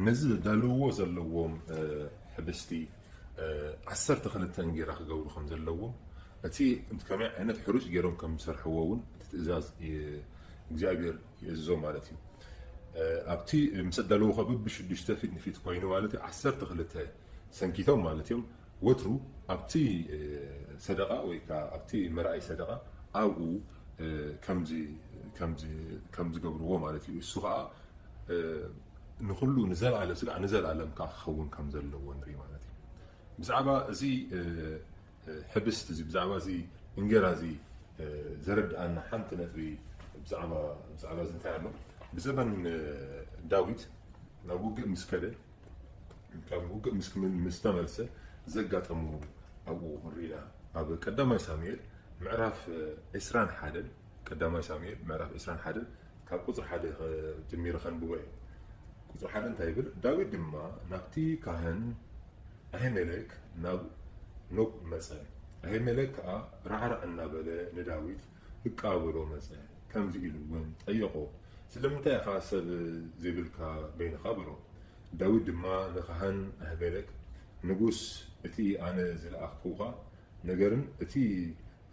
ነዚ ዘዳልውዎ ዘለዎም፣ እ፣ ሕብስቲ፣ እ፣ ዓሰርተ ክልተ እንጌራ ክገብሩ ከም ዘለዎም፣ እቲ ከመይ ዓይነት ሕሩጭ ገይሮም ከም ዝሰርሕዎ እውን እቲ ትእዛዝ ይ-፣ እግዚኣብሔር ይእዝዞም ማለት እዩ። እ፣ ኣብቲ ምስ ኣዳለዉ ኸዓ ብብሽዱሽተ ፊት ንፊት ኮይኑ ማለት እዩ፣ ዓሰርተ ክልተ ሰንኪቶም ማለት እዮም። ወትሩ ኣብቲ፣ እ፣ ሰደቓ ወይ ከዓ ኣብቲ መርኣይ ሰደቓ ኣብኡ፣ እ፣ ከምዚ፣ ከምዚ፣ ከም ዝገብርዎ ማለት እዩ። እሱ ኸዓ፣ እ፣ ንኹሉ ንዘለኣለም፣ ስጋዕ ንዘለኣለም ከዓ ክኸውን ከም ዘለዎ ንርኢ ማለት እዩ። ብዛዕባ እዚ፣ እ፣ እ፣ ሕብስት እዚ፣ ብዛዕባ እዚ እንጌራ እዚ፣ እ፣ ዘረድኣና ሓንቲ ነጥቢ ብዛዕባ፣ ብዛዕባ እዚ እንታይ ኣሎ? ብዘበን፣ እ፣ ዳዊት ናብ ውግእ ምስ ከደ፣ ካብ ውግእ ምስ፣ ምስ ተመልሰ ዘጋጠሙ ኣብኡ ንርኢ ኢና። ኣብ ቀዳማይ ሳሙኤል ምዕራፍ፣ እ፣ ዕስራን ሓደን፣ ቀዳማይ ሳሙኤል ምዕራፍ ዕስራን ሓደን ካብ ቁጽሪ ሓደ ኸ-፣ ጀሚረ ከንብቦ እየ። ቁጽሪ ሓደ እንታይ ይብል? ዳዊት ድማ ናብቲ ካህን ኣሂሜሌክ ናብ ኖብ መጸ። ኣሂሜሌክ ከኣ ራዕራዕ እናበለ ንዳዊት ክቃበሎ መጸ። ከምዚ ኢሉ እውን ጠየቖ፣ ስለምንታይ ኢኻ ሰብ ዘይብልካ በይንኻ? በሎ። ዳዊት ድማ ንኻህን ኣሂሜሌክ፣ ንጉስ እቲ ኣነ ዝለኣኽኩኻ ነገርን እቲ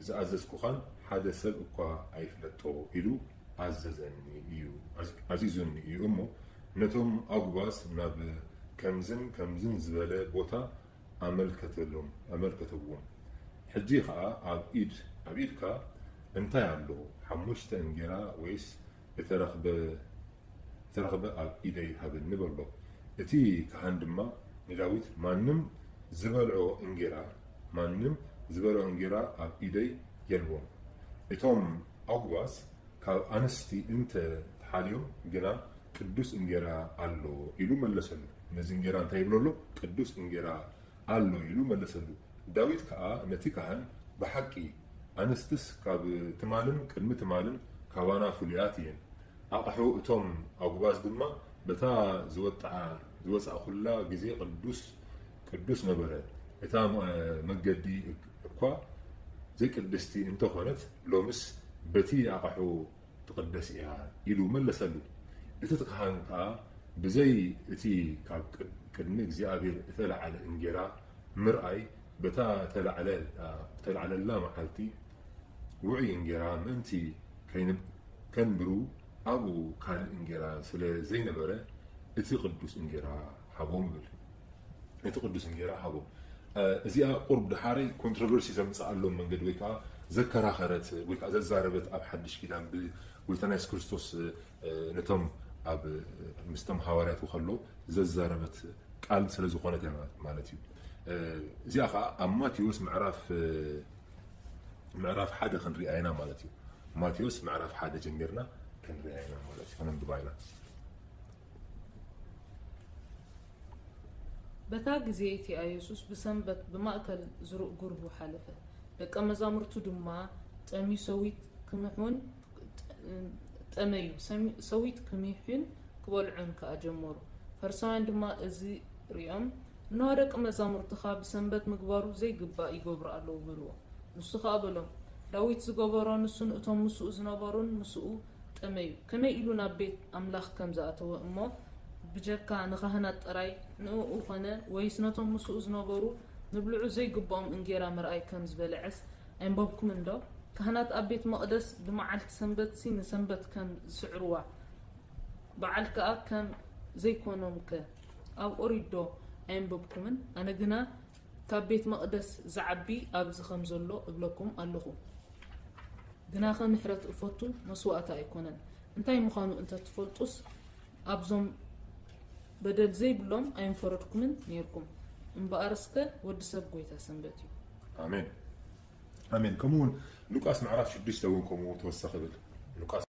ዝኣዘዝኩኻን ሓደ ሰብ እኳ ኣይፍለጦ ኢሉ ኣዘዘኒ እዩ፣ ኣዝ-፣ ኣዚዙኒ እዩ እሞ፣ ነቶም ኣጉባዝ ናብ ከምዝን ከምዝን ዝበለ ቦታ ኣመልከተሎም፣ ኣመልከተዎም። ሕጂ ኸኣ ኣብ ኢድ፣ ኣብ ኢድካ እንታይ ኣሎ? ሓሙሽተ እንጌራ ወይስ እተረኽበ ዝተረኽበ ኣብ ኢደይ ሃበኒ በሎ። እቲ ካህን ድማ ንዳዊት፣ ማንም ዝበልዖ እንጌራ፣ ማንም ዝበልዖ እንጌራ ኣብ ኢደይ የልቦን። እቶም ኣጉባዝ ካብ ኣንስቲ እንተ ተሓልዮም ግና ቅዱስ እንጌራ ኣሎ ኢሉ መለሰሉ። ነዚ እንጌራ እንታይ ይብሎ ኣሎ? ቅዱስ እንጌራ ኣሎ ኢሉ መለሰሉ። ዳዊት ከኣ ነቲ ካህን፣ ብሓቂ ኣንስትስ ካብ ትማልን ቅድሚ ትማልን ካባና ፍሉያት እየን። ኣቕሑ እቶም ኣጉባዝ ድማ በታ ዝወጣ ዝወጻእኩላ ግዜ ቅዱስ ቅዱስ ነበረ። እታ መ- መገዲ እኳ ዘይቅድስቲ እንተኾነት ሎምስ በቲ ኣቕሑ ትቕደስ እያ ኢሉ መለሰሉ። እቲ ካህን ከኣ ብዘይ እቲ ካብ ቅድ- ቅድሚ እግዚኣብሔር እተለዓለ እንጌራ ምርኣይ በታ ተላዕለ- ተላዕለላ መዓልቲ ውዑይ እንጌራ ምእንቲ ከይንብ- ከንብሩ ኣብኡ ካልእ እንጌራ ስለ ዘይነበረ እቲ ቅዱስ እንጌራ ሃቦም ይብል። እቲ ቅዱስ እንጌራ ሃቦም። እዚኣ ቁርብ ድሓረይ ኮንትሮቨርሲ ዘምፅኣሎም መንገዲ ወይ ከዓ ዘከራኸረት ወይ ከዓ ዘዛረበት ኣብ ሓድሽ ኪዳን ብጎይታና የሱስ ክርስቶስ ነቶም ኣብ ምስቶም ሃዋርያት ከሎ ዘዛረበት ቃል ስለ ዝኾነት እያ ማለት እዩ። እዚኣ ከዓ ኣብ ማቴዎስ ምዕራፍ ምዕራፍ ሓደ ክንሪኣ ኢና ማለት እዩ። ማቴዎስ ምዕራፍ ሓደ ጀሚርና ክንሪኣ ኢና ማለት እዩ። ከነንብባ ኢና። በታ ግዜ እቲኣ የሱስ ብሰንበት ብማእከል ዝሩእ ጉርሁ ሓለፈ። ደቀ መዛሙርቱ ድማ ጠምዩ ሰዊት ክምሑን ጠመዩ ሰዊት ክሚሑን ክበልዑን ከኣ ጀመሩ። ፈሪሳውያን ድማ እዚ ሪኦም፣ እንሆ ደቂ መዛሙርትኻ ብሰንበት ምግባሩ ዘይግባእ ይገብሩ ኣለዉ በልዎ። ንሱ ኸኣ በሎም፣ ዳዊት ዝገበሮ ንሱን እቶም ምስኡ ዝነበሩን ምስኡ ጠመዩ ከመይ ኢሉ ናብ ቤት ኣምላኽ ከም ዝኣተወ እሞ ብጀካ ንኻህናት ጥራይ ንእኡ ኾነ ወይስ ነቶም ምስኡ ዝነበሩ ንብልዑ ዘይግብኦም እንጌራ ምርኣይ ከም ዝበልዐስ ኣየንበብኩምን ዶ? ካህናት ኣብ ቤት መቕደስ ብመዓልቲ ሰንበትሲ ንሰንበት ከም ዝስዕርዋ በዓል ከኣ ከም ዘይኮኖምከ ኣብ ኦሪት ዶ ኣየንበብኩምን? ኣነ ግና ካብ ቤት መቕደስ ዝዓቢ ኣብዚ ከም ዘሎ እብለኩም ኣለኹ። ግናኸ ምሕረት እፈቱ መስዋእቲ ኣይኮነን። እንታይ ምዃኑ እንተ ትፈልጡስ ኣብዞም በደል ዘይብሎም ኣይምፈረድኩምን ነይርኩም። እምበኣርስከ ወዲ ሰብ ጐይታ ሰንበት እዩ። ኣሜን ኣሜን። ከምኡ እውን ሉቃስ ምዕራፍ ሽዱሽተ እውን ከምኡ ተወሰኺ ይብል። ሉቃስ